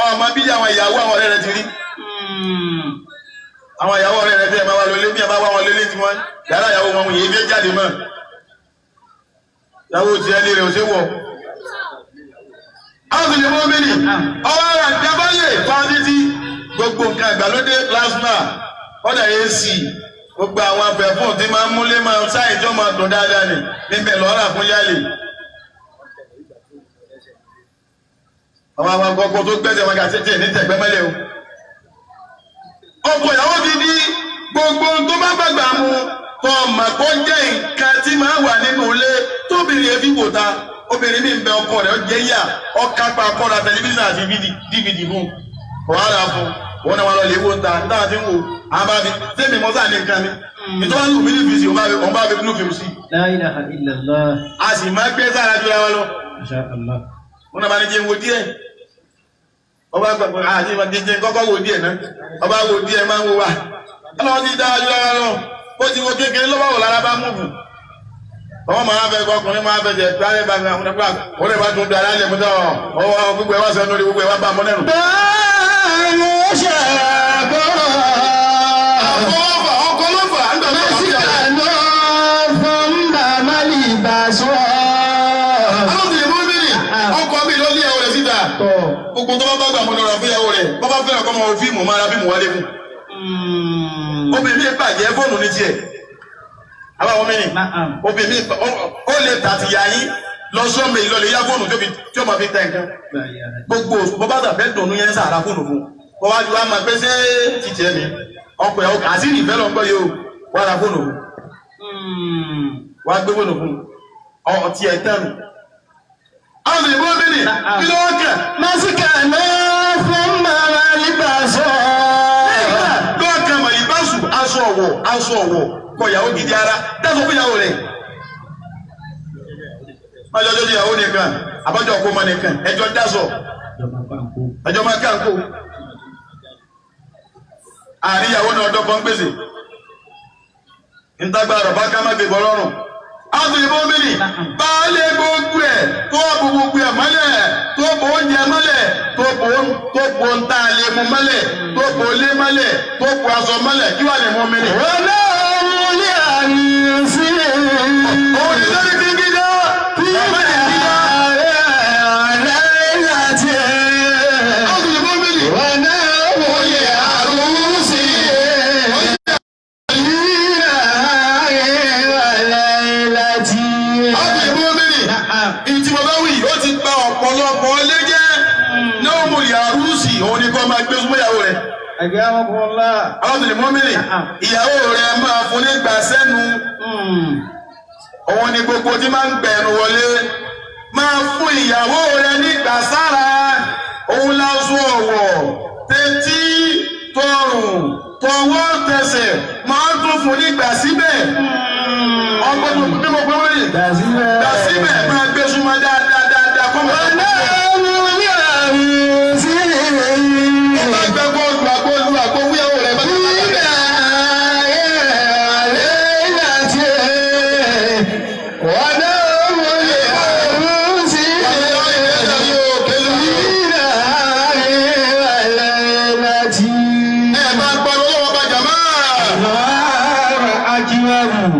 ọmọ bí àwọn ìyàwó àwọn ọ̀rẹ́ rẹ̀ ti rí. Àwọn ìyàwó ọ̀rẹ́ rẹ̀ tí ẹ máa wá lọlé bí ẹ bá wá wọn lélé tí wọ́n yàrá ìyàwó wọn yìí fẹ́ jáde mọ́. Ìyàwó ti ẹni rẹ̀ ò ṣe wọ̀. Àwọn ìlú mọ́mìnì ọwọ́ ara ìjábáyé fáńtítì gbogbo nǹkan ìgbàlódé plasma ọ̀dà AC gbogbo àwọn afẹ́fún tí máa ń múlé máa ń sáyìn tó máa dùn dáadáa ni níbẹ̀ lọ́ra fún yálè. Àwọn àwọn akọ́kọ́ tó gbẹ́sẹ̀ wọn kà sí tiẹ̀ ní tẹ̀gbẹ́ mẹ́lẹ̀ o. Ọkọ ìyàwó gidi gbogbo tó bá gbàgbà mu tó ọmọ kó jẹ́ nǹkan tí máa wà nínú ilé tóbìnrin efi wò ta obìnrin mi ń bẹ ọkọ rẹ̀ ó jẹ́ yà ọkápá kọ́ra tẹlifíṣàn àti DVD fún wàhálà fún wọn náà wà lọ lè wo ń ta níta tí ń wo àwọn bá fi sẹ́mi mọ́sá ní nǹkan mi ìtọ́wá ń lù mí ní fi sí òun bá fi blue film sí. La ilaha illallah. A sì máa gbé sára jura wa lọ. Masha Allah. Wọn náà bá ní jẹ́ wo díẹ̀ ọba gbàgbọ́ àti ìmọ̀ jẹ́ kọ́kọ́ wo díẹ̀ náà ọba wo díẹ̀ máa ń wo wa ọlọ́wọ́ ti dára jura wa lọ bó ti wo kékeré lọ́wọ́ wò lára bá mú bù. Ọmọ máa fẹ́ ọkùnrin máa fẹ́ jẹ gbárẹ́ bá mi àwọn ọ̀nà òun lè bá tún da alẹ́ fún tọ́ ọwọ́ gbogbo ẹ̀ wá sẹ́nu lórí gbogbo ẹ̀ wá bá mọ́ lẹ́nu. Àfọwọ́fà ọkọ ló fà á nígbà tó wà fún ìyàwó. Alóòtú ìmú mìíràn ọkọ mi ló lé ìyàwó rẹ̀ síta. Gbogbo tó bá bá gbà mọ́ lọ́ra fún ìyàwó rẹ̀ bọ́ bá fẹ́ràn kọ́ mọ́ fíìmù máa ra fíìmù wálé fún. Obìnrin mi bàjẹ́ fóònù ní tiẹ̀. Àbáwọn mìíràn obìnrin mi ó lè tàtìyà yín lọ sọ́mi ìlọlẹ̀ yá fóònù tí ó máa fi tẹ̀ nǹkan. Gbogbo bọ́ bá tàbẹ́ dùnú yẹn sàrà fóònù fún. Bọ́ wá ju wá máa pẹ́ ṣé títì ẹ̀ mi ọkọ̀ ẹ̀ àṣírí ìfẹ́ lọ gbọ́ yìí o wá ra fóònù fún. Wá gbé fóònù fún ọtí ẹ̀ tán mi. Àwọn ìbò mi nì kí ló wọ́n kẹ̀. Màsíkà náà fún màmá nígbà sọ. Lọ́ọ̀kan mọ̀ ìbáṣù aṣọ ọ̀wọ̀ aṣọ ọ̀wọ̀ kọ ìyàwó gidi ara dáṣọ fún ìyàwó rẹ̀. Májọ tó ìyàwó nìkan, àbájọ ọkọ ọmọ nìkan, ẹjọ́ dásọ̀, ẹjọ́ máa káńkó. Àárín ìyàwó náà ọdọ́ kan gbèsè. Ntagbara bá ká má gbé bọ́ lọ́rùn. Àtúnyìnbó mìíràn, baálé gbogbo ẹ̀ tó bò gbogbo ẹ̀ mọ́lẹ̀, tó bò oúnjẹ mọ́lẹ̀, tó bò ń tá a lè mu mọ́lẹ̀, tó bò lé mọ́lẹ̀, tó bò aṣọ mọ́lẹ̀, kí wà lè mú mìíràn. Ọlọ́run ní àmì sí i. Òun ni lórí kíkí dá. Bàbá yẹn kí dá. Àtúnyìnbó mìíràn. Àtúnyìnbó mìíràn. Ìtì bàbá wì ó ti gba ọ̀pọ̀lọpọ̀ lé jẹ́. Náà mo lè àrùsì òun ni kò máa gbé súnmọ́ ìyàwó rẹ̀. Àtúnyìnbó mìíràn. Ìyàwó rẹ̀ máa fún ní gbà sẹ́nu. Òun ni gbogbo tí máa ń gbẹ̀rù wọlé. Máa fún ìyàwó rẹ̀ nígbà sára. Òun lásù ọ̀wọ̀ tẹ́tí tọrùn tọwọ́ tẹsẹ̀ máa tún fún nígbà síbẹ̀. Ọgbọ́n tó bí mo pé wọ́n lè gbà síbẹ̀ máa gbé súnmọ́ dáadáa dáadáa kọ́ máa tó. Ó bá gbẹ kó lu àgbo lu àgbo fúyàwó rẹ̀ bá ti bá rẹ̀. Ẹ máa gbọ́ lọ́wọ́ bá jàmá.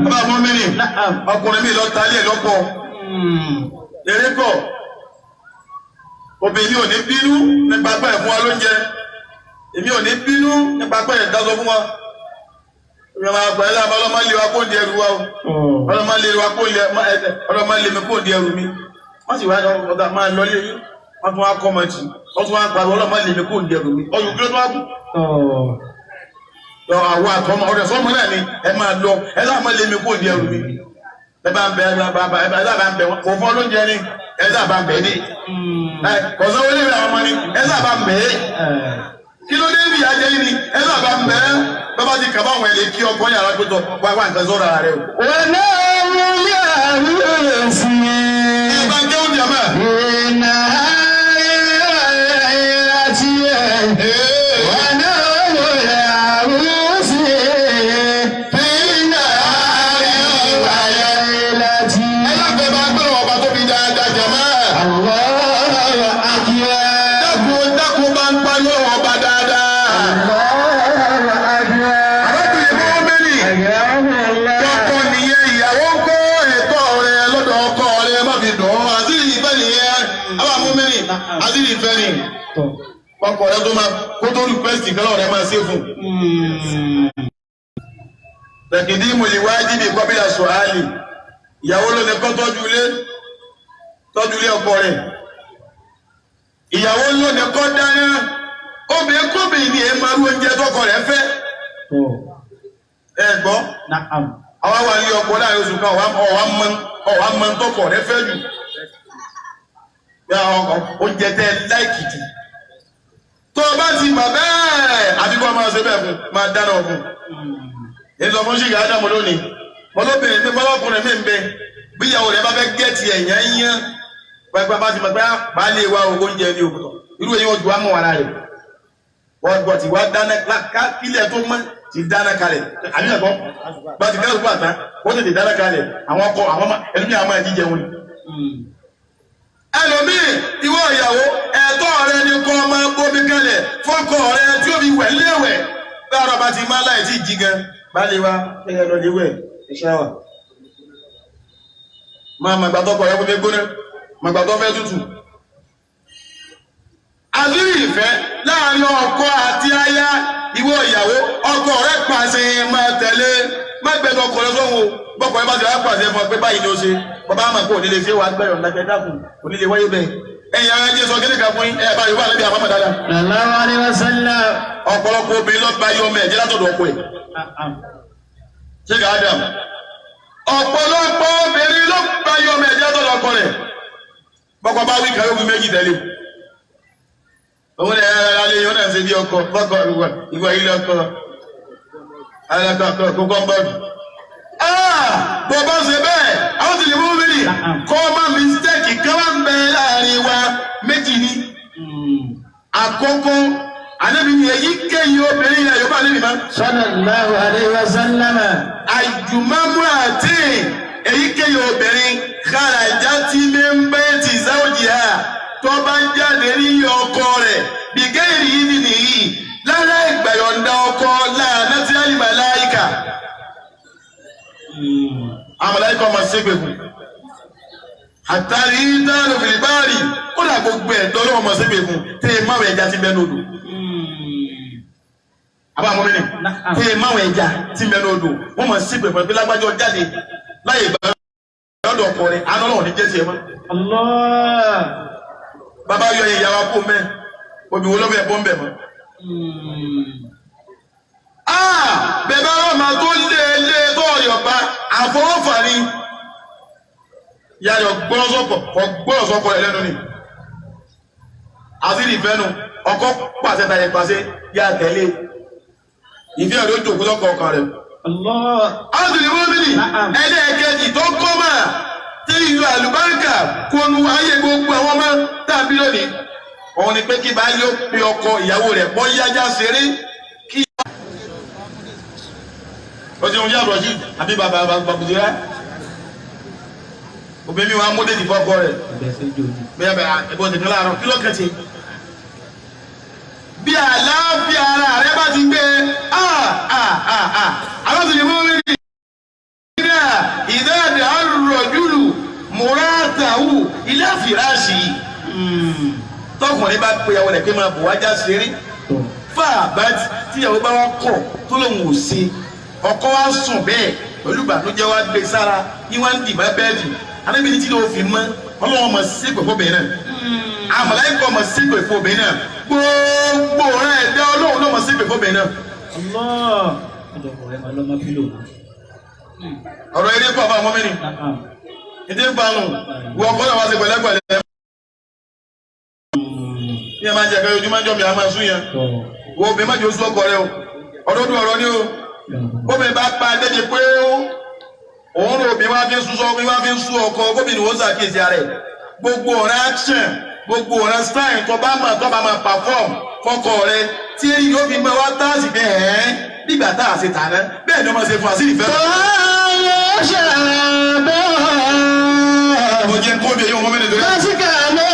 Bàbá fún mi ni ọkùnrin mi lọ talé ẹ̀ lọ́pọ̀. Eré kọ̀. Obìnrin ò ní bínú nípa pé ẹ̀ fún wa lóúnjẹ. Èmi ò ní bínú nípa pé ẹ̀ dáṣọ fún wa. Èmi máa gbà ẹ́ lábá ọlọ́mọ lé wa kó ń di ẹrù wa o. Ọlọ́mọ lé wa kó ń di ọlọ́mọ lé mi kó ń di ẹrù mi. Wọ́n sì wá ọ̀dà máa lọ lé yín. Wọ́n tún wá kọ́ ọmọ jì. Wọ́n tún wá pariwo ọlọ́mọ lé mi kó ń di ẹrù mi. Ọyùn kí ló tún wá kú? Àwọn àtọmọ ọ̀rẹ́ sọmọ náà ni ẹ máa lọ ẹ sáà máa lé mi kó di ẹrù mi. Ẹ bá ń bẹ ẹ sáà bá ń bẹ wọn kò fọ́ lóúnjẹ ni ẹ sáà bá ń bẹ ní. Kò sanwó lé àwọn ọmọ ni ẹ sáà bá ń bẹ. Kí ló dé bí ìyá jẹ yìí ni ẹ sáà bá ń bẹ. Bàbá ti kàbá àwọn ẹ̀lẹ́ kí ọkọ yàrá pé tọ wá wá nǹkan sọ̀rọ̀ ara rẹ o. Ẹ bá ń jẹ́ oúnjẹ mọ́. Ẹ láfẹ̀ẹ́ bá gbọ́dọ̀ ọba tóbi dáadáa jàmá. Dákun dákun bá ń pariwo ọba dáadáa. Arábìnrin mọ́mìnì ọkọ nìyẹn ìyàwó ń kó ẹ̀tọ́ rẹ̀ lọ́dọ̀ ọkọ rẹ̀ má fi dùn ún. Àṣírí ìfẹ́ nìyẹn. Àbá mọ́mìnì àṣírí ìfẹ́ ni. Ọkọ rẹ̀ tó máa kó tó rìkwẹ́sì kan lọ́wọ́ rẹ̀ máa ṣe fún. Tẹ̀kìdí mùlíwájú kọ́bílà sọ̀hálì. Ìyàwó ló ní kọ́ tọ́jú ilé ọkọ rẹ̀. Ìyàwó ló ní kọ́ dáná. Obìnrin kóbìnrin ni ẹ máa rú oúnjẹ tọkọ rẹ̀ fẹ́. Ẹ gbọ́, àwa wà ní ọkọ láàrin oṣù kan ọ̀wá mọ tọkọ rẹ̀ fẹ́ jù. Yà ọkọ oúnjẹ tẹ láìkì jù. Tó o bá ti mọ̀ bẹ́ẹ̀, àfi kó o máa ṣe bẹ́ẹ̀ fún, máa dáná fún. Èyí sọ fún ṣìgá Ádámù lónìí. Mọlọ́bìnrin mi mọlọ́kùnrin mi ń bẹ. Bí ìyàwó rẹ̀ bá fẹ́ gẹ́ẹ̀tì ẹ̀yán yán. Pẹ̀pẹ́ bá ti mọ̀ pé baálé wa o oúnjẹ ní òkútọ̀. Irú èyí ojú wa mọ̀ wàrà rẹ̀. Wọ́n gbọ́ ti wá dáná kílẹ̀ tó mọ́ ti dáná kalẹ̀. Àbí ẹ̀kọ́? Bá ti kẹ́rù pàtà, ó tètè dáná kalẹ̀. Àwọn ọkọ àwọn ẹlòmíì àwọn máa jíjẹ wọn. Ẹlòmíì ìwọ ìyàwó ẹ̀tọ́ rẹ ni kọ́ máa gbómi kalẹ̀ fọ́kọ rẹ tí ó fi wẹ̀ léwẹ̀. Láàárọ̀ bá ti máa láì tí ì jí gan. Baálé wa ẹ̀yẹ lọ lè wẹ̀ iṣẹ́ wa. Máa màgbà tọkọ rẹ kó fi gbóná, màgbà tó fẹ́ tútù. Àṣírí ìfẹ́ láàrin ọkọ àti aya ìwọ ìyàwó ọkọ rẹ pàṣẹ máa tẹ̀lé má gbẹ̀dọ̀ ọkọ rẹ sọ́hun o bọ́kọ rẹ bá ti wá pàṣẹ fún ọ pé báyìí ni ó ṣe bàbá àmà kó onílé ṣe wàá gbẹ̀rọ̀ ńlájẹ dákun onílé wáyé bẹ́ẹ̀. Ẹ̀yin ara ẹjẹ sọ kíní kan fún yín ẹ bá yorùbá lẹ́bi àbámọ̀ dáadáa. Ọ̀pọ̀lọpọ̀ obìnrin ló gba yọmọ ẹ̀jẹ̀ látọ̀dọ̀ ọkọ ẹ̀. Ṣé ká Adam? Ọ̀pọ̀lọpọ̀ obìnrin ló gba yọmọ ẹ̀jẹ̀ látọ̀dọ̀ ọkọ rẹ̀. Bọ́kọ bá wí kàwé wí méjì tẹ̀lé. Òun ni ẹ̀rọ alẹ́ yóò náà ṣe bí ọkọ bọ́kọ ìwọ ilé ọkọ alẹ́kọ̀ọ́ kókó bọ́ọ̀dù. Bó bá ṣe bẹ́ẹ̀, àwọn ti lè mú mi nì kọ́ máa mistake. Àkọ́kọ́ ànábì ni èyíkéyìí obìnrin ilẹ̀ Yorùbá ànábì máa. Sallallahu alayhi wa sallam. Àjùmọ̀mú àti èyíkéyìí obìnrin kharajat min bayti zawjiha tó bá ń jáde ní ọkọ rẹ̀ bìgẹ́rì yìí nìyí lára ìgbàyọ̀ǹda ọkọ láàánú tí àlì màláìkà. Àwọn màláìkà ọmọ ṣépè fún. Àtàrí dáàlù fìlìbáàrì ó dà gbogbo ẹ̀ lọ́wọ́ ọmọ ṣépè fún tẹ́ ẹ máwọ̀ ẹja tí ń bẹ lódò. Àbá àwọn mẹ́rin tẹ́ ẹ máwọ̀ ẹja tí ń bẹ lódò wọ́n mọ̀ ṣépè fún ẹ pé lágbájọ́ jáde láyé ìgbà lọ́dọ̀ ọkọ rẹ̀ àná ọlọ́run ní jẹ́ tiẹ̀ mọ́. Allah. Bàbá yọ ìyá wa kó mẹ́ obì wo ló fẹ́ bọ́ ń bẹ̀ mọ́. Bẹ̀bẹ̀ ọlọ́mà tó lé lé tó ọ̀yọ̀ bá àfọwọ́fà ni. Ìyá rẹ̀ ọgbọ́n sọ́kọ̀ rẹ̀ lẹ́nu ni. Àṣírí ìfẹ́ nu ọkọ pàṣẹ tàyè pàṣẹ yá tẹ̀lé. Ìfẹ́ rẹ̀ ó jòkó sọ́kọ̀ ọkàn rẹ̀. Allah. Áàtùlì mọ́mìnì ẹlẹ́ẹ̀kejì tó kọ́ mà tí ìlú àlùbáríkà kọnu ayé gbogbo àwọn ọmọ tàbí lónìí. Òun ni pé kí baálé ó pe ọkọ ìyàwó rẹ̀ bọ́ yájá ṣeré kí. Ó ti ń yá àbúrọ̀jì àbí bàbá bàbùdíra. Obìnrin mi wá mú déjì fọ́kọ rẹ̀. Bẹ́ẹ̀ bẹ́ẹ̀ ẹ̀bùn tètè láàárọ̀ kí ló kàn ṣe. Bí àlàáfíà ara rẹ bá ti gbé àwọn sì ní mú rí ìdáàdì àrùrọ̀júlù mùrátàwù ilé àfìráṣì tọkùnrin bá pe ìyàwó rẹ̀ pé máa bò wájà ṣeré fáàbá tíyàwó bá wá kọ̀ tó lòun ò ṣe ọkọ wa sùn bẹ́ẹ̀ pẹ̀lú ìbànújẹ́ wa gbé sára ní wá ń dì má bẹ́ẹ̀dì anábìrin tí ló fi mọ́ ọlọ́wọ́n mọ̀ sí pẹ̀fọ́ bẹ́ẹ̀ náà àmàláìkọ̀ mọ̀ sí pẹ̀fọ́ bẹ́ẹ̀ náà gbogbo ọ̀rẹ́ ẹ̀dá ọlọ́run náà mọ̀ sí pẹ̀fọ́ bẹ́ẹ̀ náà. Allah. Ọ̀rọ̀ eré pọ̀ fún àwọn mẹ́rin ìdí ń fanu wọ ọkọ náà wá sí pẹ̀lẹ́pẹ̀lẹ́. Ní ẹ máa ń jẹ ẹ̀ka ojú máa ń jọ mi àwọn máa ń sún yẹn wo obìnrin má jẹ́ oṣù ọkọ rẹ o ọdọọdún ọ̀rọ̀ ni o obìnrin bá pa débi pé òun rò obìnrin wá fi ń sún obìnrin wá fi ń sún ọkọ gómìnà ó ṣàkíyèsí ara ẹ̀ gbogbo ọ̀rẹ́ action gbogbo ọ̀rẹ́ style tó bá máa tó bá máa perform fọkọ rẹ tí èyí yóò fi máa wá táàsì fi hẹ̀ ẹ́ nígbà tá a ṣe tàná bẹ́ẹ̀ ni ọmọ ṣe fún àṣírí ìfẹ́. Mo jẹ́ kó bí eyín ọmọ mẹ́rin torí. Lásìkò àná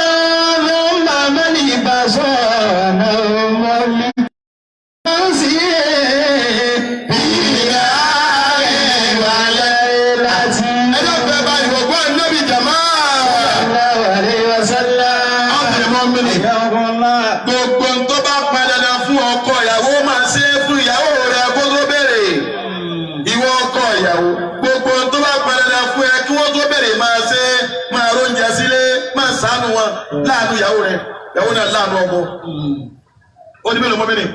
ló ń bá mẹ́lì bá sọ̀rọ̀ mọ́lì. Ẹjọ́ bẹ́ẹ̀ bá ìwọ̀gbọ́n Ànábì jàmá. Gbogbo tó bá pọn dandan fún ọkọ ìyàwó máa ṣe é fún ìyàwó rẹ kó tó béèrè. Ìwọ ọkọ ìyàwó gbogbo tó bá pọn dandan fún ẹ kí wọ́n tó béèrè máa ṣe é máa róúnjẹ sílé máa ṣàánú wọn láàánú ìyàwó rẹ ìyàwó náà láàánú ọkọ. Ó ní mélòó mọ́mìnì?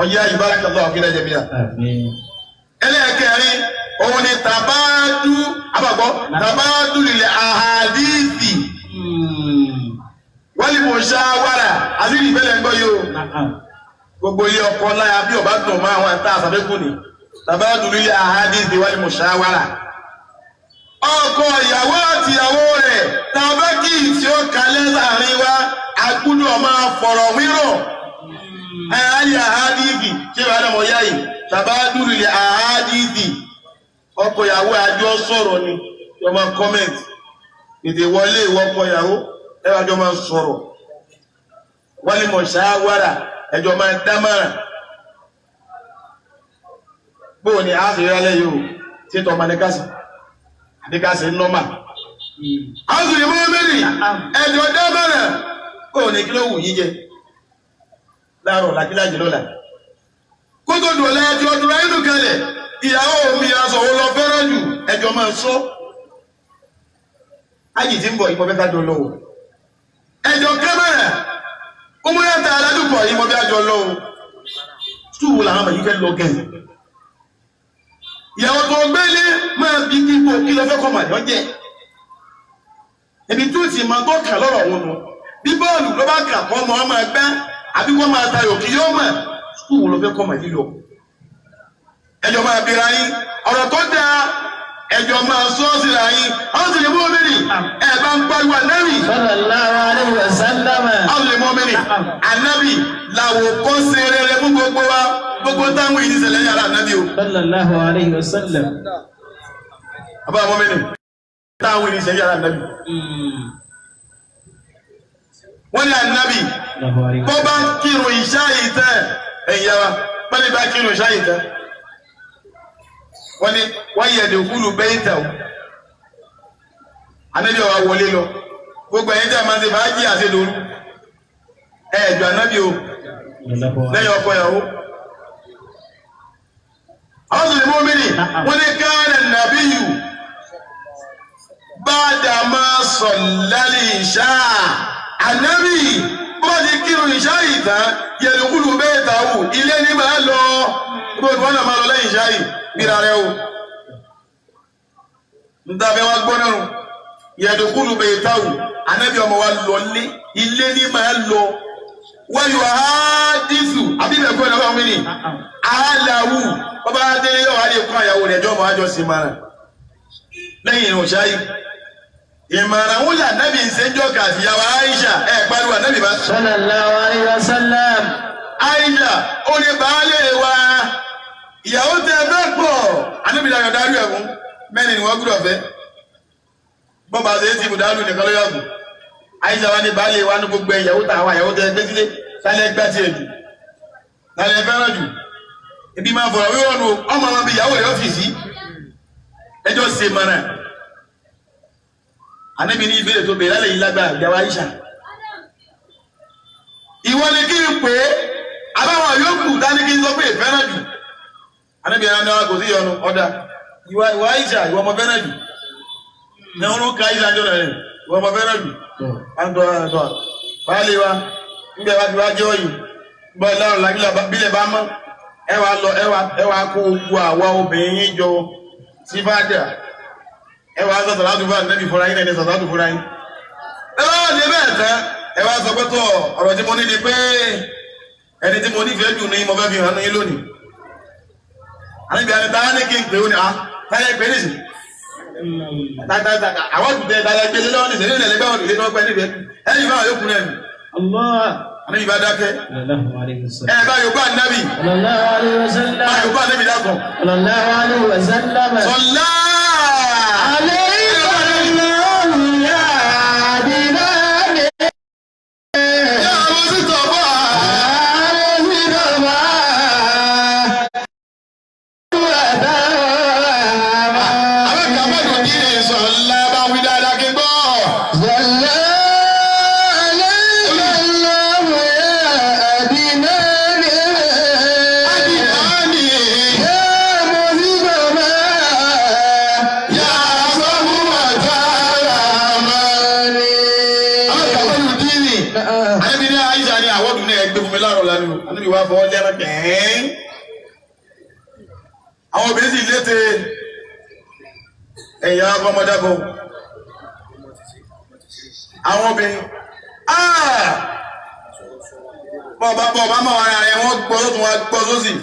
Ọ̀yá ìbárakallahu fi lẹ́jẹ̀ bíyà. Ẹlẹ́ẹ̀kẹrin òun ni tàbáàdú àbàgbọ́ tàbáàdú lílẹ̀ àhàdíìsì wọ́n lè mọ̀ ṣáwárà àṣírí ìfẹ́lẹ̀ ń gbọ́ yìí o. Gbogbo ilé ọkọ láya bí ọba dùn mọ́ àwọn àǹtá àṣàbẹ́kù ni tàbáàdú lílẹ̀ àhàdíìsì wọ́n lè mọ̀ ṣáwárà. Ọkọ ìyàwó àti ìyàwó rẹ̀ tàbá kí ìfì ó kalẹ̀ láàrin wa agbúdọ̀ máa fọ̀rọ̀ wírọ̀. Ayé àhàdíìsì ṣé wàá lọ́mọ yá yìí tàbáàdú lílẹ̀ àhàdíìsì ọkọ ìyàwó àjọ sọ̀rọ̀ ni yọ máa comment ètè wọlé ìwọ ọkọ ìyàwó ẹ wàá jọ máa sọ̀rọ̀ wọ́n lè mọ̀ ṣáwárà ẹjọ́ máa dámọ̀ràn bóò ni a sì rí alẹ́ yìí o ṣé tọ́ ọmọ ní káàsì àbí káàsì ń nọ́mà a sì rí mọ́mìnì ẹjọ́ dámọ̀ràn bóò ni kí ló wù yín jẹ láàárọ̀ làkíláàjì lọ́la kótó dùn ọ̀la ẹjọ́ dùn ayé nù kalẹ̀ ìyàwó mi aṣọ wo lọ fẹ́ràn jù ẹjọ́ máa sọ ájì tí ń bọ̀ ìmọ̀ fẹ́ ká jọ lọ o ẹjọ́ kámẹ́rà ọmọyàtà aládùúgbò ìmọ̀ bí àjọ lọ o sùúrù làwọn ọmọ yìí fẹ́ lọ gẹ̀ẹ́ ìyàwó tó gbélé máa bí kíkó kí lọ fẹ́ kọ́ màá lọ́jẹ́ ibi tó ti máa tó kà lọ́rọ̀ wọn nù bí bọ́ọ̀lù ló bá kà kọ́ ọmọ ọmọ ẹgbẹ́ àbí kọ́ máa tayò kí yóò mọ̀ sùúrù lọ fẹ́ kọ́ màá yìí lọ ẹjọ́ máa bira yín ọ̀rọ̀ tó dáa ẹjọ́ máa sọ síra yín àwọn sì lè mú omi nì ẹ bá ń pariwo ànábì. Sallallahu alaihi wasallam. Àwọn sì lè mú omi nì Ànábì làwòkọ́ṣe rere fún gbogbo wa gbogbo táwọn yìí ṣẹlẹ̀ yàrá ànábì o. Sallallahu alayhi wa sallam. Àbá àwọn mẹ́rin táwọn yìí ṣẹlẹ̀ yàrá ànábì. Wọ́n ní ànábì bó bá kírun ìṣá yìí tán ẹ̀yà wa wọ́n ní bá kírun ìṣá yìí tán. Wọ́n ní wọ́n yẹ̀ dùkúlù bẹ́ẹ̀ tà o. Ànábì wa wọlé lọ. Gbogbo ẹ̀yin tí a máa ń ṣe fàájì àti lóru. Ẹ̀ẹ́dùn ànábì o lẹ́yìn ọkọ ìyàwó. Àwọn sọ̀rọ̀ mọ́mìnì wọ́n ní káàdà nàbíyù bàdà máa sọ̀lálì ìṣá. Ànábì bó ti kírun ìṣá yìí tán yẹ̀lùkúlù bẹ́ẹ̀ tà wù ilé ní máa lọ. Gbogbo wọn náà máa lọ lẹ́yìn ìṣá yìí bíra rẹ o. Ntàfẹ́ wa gbọ́ náà yẹ̀lùkúlù bẹ́ẹ̀ tà wù ànábì ọmọ wa lọ lé ilé ní máa lọ. Wáyò àádìsù àbí bẹ́ẹ̀ kọ́ ẹ̀rọ mi ni àálàwù bàbá délé yóò wá lè kọ́ àyàwó rẹ̀ jọ́ mọ́ àjọ sí mara lẹ́yìn ìrùn ṣáyé ìmọ̀ràn wúlò ànábì ń ṣe ń jọ́ka àtìyàwó Aisha ẹ̀ pariwo ànábì bá. Sallallahu alayhi wa sallam. Aisha ó ní baálé wa ìyàwó tẹ ẹ fẹ́ pọ̀ ànábì dayọ̀ dárí ẹ̀ fún mẹ́rin ni wọ́n gbúdọ̀ fẹ́ bọ́ba ṣe é ti ibùdó nìkan ló yàgò Aisha wa ní baálé wa ní gbogbo ìyàwó tàwa ìyàwó tẹ ẹ gbé sílé sálẹ̀ gbá tiẹ̀ jù sálẹ̀ fẹ́ràn jù ibi máa fọ̀rọ̀ wíwọ́n nu ọmọ ọmọ bíi ìyàwó rẹ̀ ọ́fíìsì ẹjọ́ ṣe mọ̀nà ànábi ní ìbéèrè tó béèrè lálẹ́ yìí lágbára ìyàwó Aisha ìwọ ni kí n pè é àbáwọn yòókù dání kí n sọ pé ìfẹ́ràn jù ànábi ẹ̀rọ náà kò sí ìyọnu ọ̀dà ìwọ Aisha ìwọ ọmọ fẹ́ràn jù ní wọn ká Aisha jọ rẹ̀ ìwọ ọmọ fẹ́ràn jù àǹtọ̀ àǹtọ̀ báyìí wa ńgbẹ́ wa ti wá jẹ́ ọ̀yìn bọ́ọ̀ lọ́rùn làbílẹ̀ bá mọ́ ẹ wá lọ ẹ wá kó gbogbo àwa obìnrin yín jọ sí fàdà ẹ wá sọ sàlátù fún ànábì fúnra yín ẹni sàlátù fúnra yín. Ẹ wá ní bẹ́ẹ̀ tán ẹ wá sọ pé tó ọ̀rọ̀ tí mo ní ni pé ẹni tí mo nífẹ̀ẹ́ jù ní mo fẹ́ fi hàn yín lónìí. Àníbi àti táyà ní kí n pè ó ní à táyà pé nìsín. Àwọn òkùnkùn táyà gbé lọ́wọ́ nìsín nínú ẹ̀lẹ́gbẹ́ òdìlé tó pẹ́ nífẹ̀ẹ́ ẹ̀yìn bá yókù náà nì. Ànábì bá dákẹ́. Ẹ bá Yorùbá ànábì. Bá Yorùbá ànábì dákọ̀. Sọlá. Àwọn obìnrin sì létè ẹ̀yà ọmọdébọ̀ àwọn obìnrin bọ́ọ̀bá bọ́ọ̀bá máa wà ara ẹ̀ wọ́n gbọ́ sótún wá gbọ́ sósì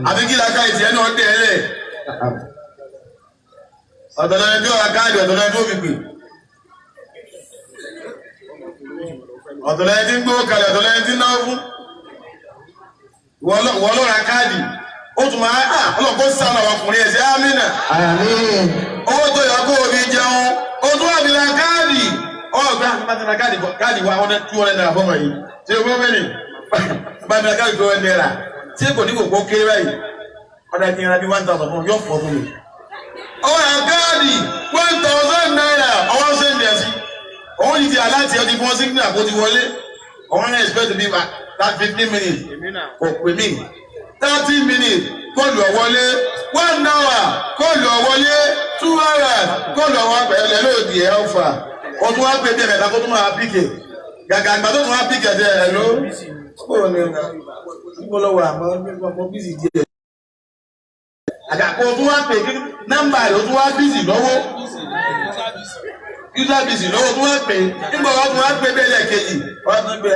àfi kí laka ìtì ẹ̀ náà dẹ̀ ẹ́ lẹ̀ ọ̀tọ̀lẹ́ni tí ó ra káàdì ọ̀tọ̀lẹ́ni tó fi pè ọ̀tọ̀lẹ́ni tí ń gbówó kalẹ̀ ọ̀tọ̀lẹ́ni tí ń náwó fún wọ́n ló ra káàdì ó tún máa à ọlọ́kọ́ sànà ọkùnrin ẹ̀sẹ̀ amínà. Àmín. Owó tó yẹ kó o fi jẹun ó tún wà fi ra káàdì ọ̀gbẹ́ àti ra káàdì káàdì wa 100 200 naira fọmọ yìí tí o gbọ́ mẹ́rin bá mi ra káàdì 200 naira tí kò ní kò kó kéré báyìí ọ̀dà kí n ra bí 1000 fún mi yóò fọ́ fún mi. Ọwọ́ ra káàdì 1000 naira ọwọ́ sẹ́ndì ẹ̀ sí òun yìí ti aláàtì ọtí fún sígínà kó ti wọlé òun náà expect to be that 15 minutes kò pè mí 30 minutes kóòlù ọ̀wọ́lé 1 hour kóòlù ọ̀wọ́lé 2 hours kóòlù ọ̀wọ́ pẹ̀lú lóòdì ẹ̀ ọ̀fà o tún wá pé bí ẹ̀mẹ̀ta kó tún máa píkè gàgà àgbà tó tún wá píkè ẹ̀ ẹ̀ ló kúrò ní ọ̀nà àmọ́ mo bísí díẹ̀ àgà kó tún wá pè kí nọ́mbà rẹ̀ ó tún wá bísí lọ́wọ́ user bísí lọ́wọ́ tún wá pè nígbà wọ́n tún wá pè bẹ́ẹ̀ lẹ́ẹ̀kejì wọ́n tún gbé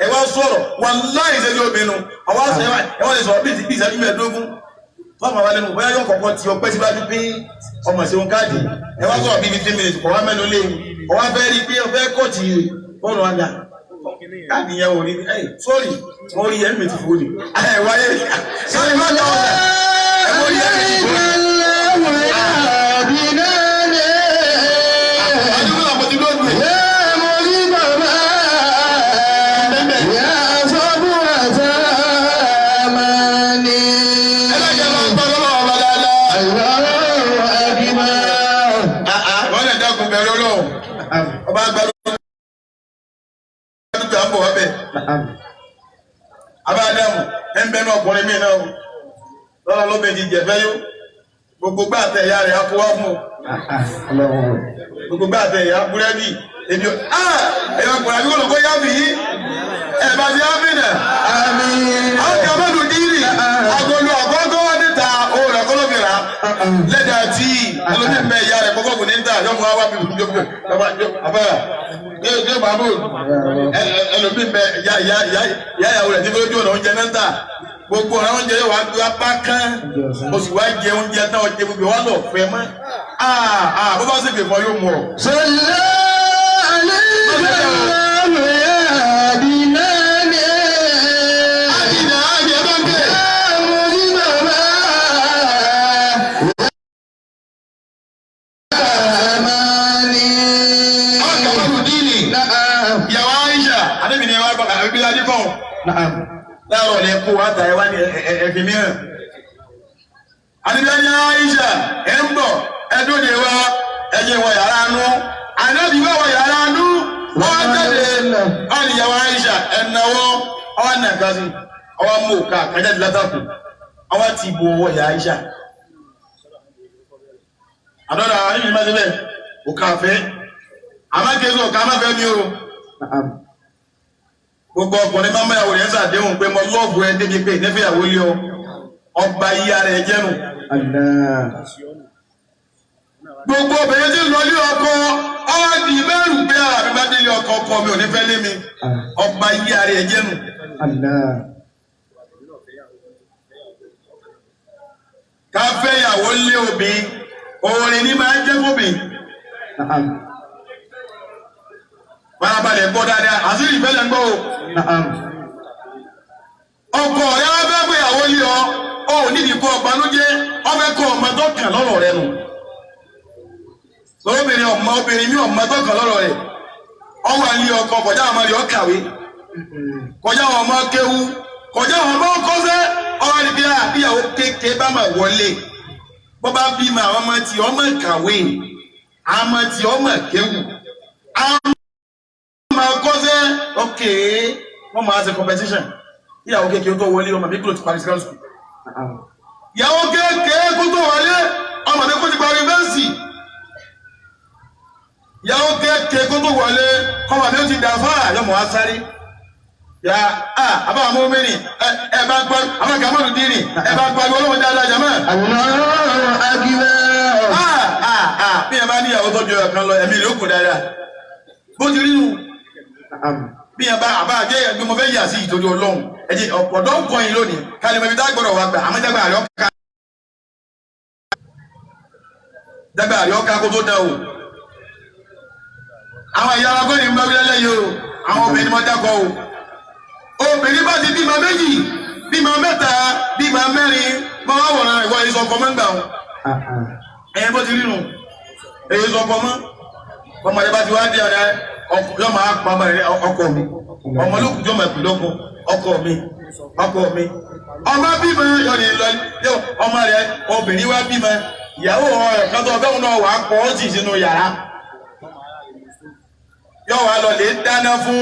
ẹ wá sọ̀rọ̀ wàláhì ìṣẹ́jú obìnrin àwọn àṣẹ ẹ wọ́n lè sọ̀rọ̀ bíi ìṣẹ́jú mẹ́ẹ̀ẹ́dógún wọ́n máa wá lẹ́nu bóyá yóò kọ̀kọ́ ti ọpẹ́ síwájú pé ọmọ ìṣeun káàdì ẹ wá sọ̀rọ̀ bíi 15 minutes kọ̀ wá mẹ́nu lé ọwá fẹ́ rí pé ọfẹ́ kọ́ọ̀tì fọ́ọ̀nù àgbà Káàdì yẹn ò ní ẹ sọ́ọ̀rì mo rí ẹ̀mí ti fò ní. Ẹ wáyé sọ́ọ̀rì má lọ ẹ mo rí ẹ̀mí ti fò ní. Àdúgbò àpótí lóògùn ẹ̀. Ẹlẹ́jẹ̀ máa ń gbọ́ lọ́wọ́ ọba dáadáa. Wọ́n lè dákun bẹ̀rẹ̀ Ọlọ́run. Ọba gbàdúrà ń bọ̀ wá bẹ̀. Abádámù ẹ̀ ń bẹ́nu ọkùnrin mi náà o. Lọ́la ló bẹ̀ ti jẹ̀fẹ́ yó. Gbogbo gbà tẹ̀ ìyá rẹ̀ á kó wá fún o. Gbogbo gbà tẹ̀ ìyá búrẹ́dì. Èmi ò ẹ̀yọ́ ọkùnrin àbí kò lọ́kọ́ yá mi yí. Ẹ̀ bá ti á mi nà. Àwọn kan bá dùn dírì. Agolo àkọ́kọ́ wá níta òun rẹ̀ kọ́ ló fi rà. Lẹ́dà tí ẹlòmíì ń bẹ ìyá rẹ̀ kọ́kọ́ kò ní ta yọmọ wá bí jókòó àbá yóò bá bò ẹlòmíì ń bẹ ìyá ìyá ìyá ìyàwó rẹ̀ tí fẹ́ ojú ọ̀nà oúnjẹ náà ń tà gbogbo ọ̀nà oúnjẹ yóò wá gbé apá kán o sì wá jẹ oúnjẹ tán ọjẹ gbogbo wa lọ fẹ́ mọ́ bó bá sì gbè fún ọ yóò mú ọ. Àdìnà àdì ẹ bá ń bẹ̀. Àwọn kan bá dùn díìnì ìyàwó Aisha adébìnrin wa bá àbí bíláàdì kàn láàárọ̀ lẹ kó wa ta ẹ wá ní ẹ̀fìn mìíràn. Adébíyá Aisha ẹ̀ ń bọ̀ ẹdún ni wa ẹ̀jẹ̀ wọ yàrá nú. Ànábì wá wọ yàrá nú. Wọ́n jáde wọ́n ní ìyàwó Aisha ẹ̀nàwọ́ ọwọ́ nà ká sí ọwọ́ mú òkà kájáde látàkù ọwọ́ ti bo ọwọ́ ìyá Aisha. Àdọ́dà àríwí má síbẹ̀ òkà fẹ́ àmọ́ kí èso òkà má fẹ́ mi o. Gbogbo ọkùnrin máa ń báyàwó rẹ̀ ń sàdéhùn pé mo lọ́ọ̀bù ẹ débi pé ìnífẹ̀yàwó lé ọ ọba yíya rẹ̀ jẹ́nu. Gbogbo obìnrin tí ń lọ ilé ọkọ ọwọ́ di mẹ́rù pé àbí bá délé ọkọ ọkọ mi ò ní fẹ́ lé mi ọba yíya rẹ̀ jẹ́nu. Ká fẹ́yàwó lé obìnrin orin ní máa ń jẹ́ fóbìnrin. Farabalẹ̀ gbọ́ dáadáa àṣírí ìfẹ́ lẹ́ ń gbọ́ o. Ọkọ rẹ wá fẹ́ gbéyàwó lé ọ ọ ò nídìí kó ọbanújẹ́ ọfẹ́ kó ọmọ tó kàn lọ́rọ̀ rẹ nù. Obìnrin ọmọ obìnrin mi ọmọ tó kàn lọ́rọ̀ rẹ ọwọ́ àlè ọkọ kọjá àwọn ọmọ rẹ ọkàwé kọjá àwọn ọmọ kéwú kọjá àwọn ọmọ kọ́sẹ́ ọwọ́ àlè ìyàwó kékeré bá máa wọlé bọ́ bá bímọ àwọn ọmọ tí ọmọ kàwé àwọn ọmọ tí ọmọ kéwú àwọn ọmọ kọ́sẹ́ ok wọ́n máa ṣe competition ìyàwó kékeré tó wọlé ọmọ mi kúrò ti parí secondary school ìyàwó kékeré kó tó wọlé ọmọ mi kó ti parí fẹ́ǹsì ìyàwó kékeré kó tó wọlé ọmọ mi ó ti dà fáà yọmọ wá sáré yà á àbá àwọn mọ́mìnì ẹ bá gbọ́ àwọn kàmọ́nù dínì ẹ bá gbọ́ ọlọ́wọ́ dáadáa jàmọ́. Bí ẹ bá níyàwó tó ju ẹ̀kan lọ ẹ̀mí ìlú kù dáadáa bó ti rí nù bí ẹ bá àbá àjẹ́ ẹgbẹ́ mo fẹ́ yà sí ìtòjú ọlọ́run ẹ̀jẹ̀ ọ̀pọ̀dọ́ ń kọyìn lónìí kálí mọ̀ ibi tá gbọ́dọ̀ wá gbà àmọ́ jágbá àríọ́ ká jágbá àríọ́ ká kó tó dán o. Àwọn ìyá wa kọ́ni ń bá wílẹ̀ lẹ́yìn o àwọn obìnrin mọ́ dákọ̀ o. Obìnrin bá ti bímọ méjì bímọ mẹ́ta bímọ mẹ́rin mọ́ wá wọ̀nà ìwọ ìsọkọ mọ́ ń gbà wọn. Ẹ̀yin bó ti rí nu èyí sọkọ mọ́ ọmọdé bá ti wá dé ọ̀rẹ́ yọ máa pa ọmọ rẹ ọkọ mi ọmọ olókùn jọ máa pè lọkọ ọkọ mi ọkọ mi ọmọ bímọ yọ ní lọ yọ ọmọ rẹ obìnrin wá bímọ ìyàwó rẹ kan tó ọbẹ̀ náà wàá pọ̀ ọ́ sì sínú yàrá yọ wàá lọ lè dáná fún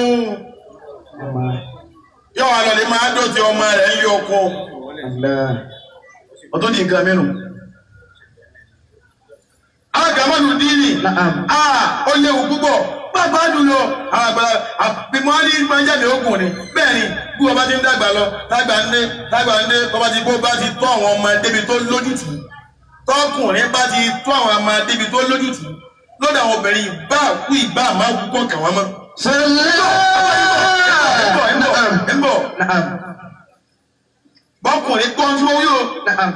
yọ wàá lọ lè máa dọ̀tí ọmọ rẹ ń lé ọkọ ọtún di nǹkan mìíràn. Agamanu dini ó léwu púpọ̀ pàápàá jùlọ àwọn àgbàlá àbímọ ní máa ń jáde ogun ni bẹ́ẹ̀ ni bí wọ́n bá ti ń dàgbà lọ tágbà ń dé tágbà ń dé bọ́ bá ti bó bá ti tọ́ àwọn ọmọ débi tó lójútùú tọkùnrin bá ti tọ́ àwọn ọmọ débi tó lójútùú lọ́dọ̀ àwọn obìnrin ìbá kú ìbá máa kú kọ́ kàn wọ́n mọ́. Ń bọ̀ bọ́kùnrin gbọ́n tí wọ́n yóò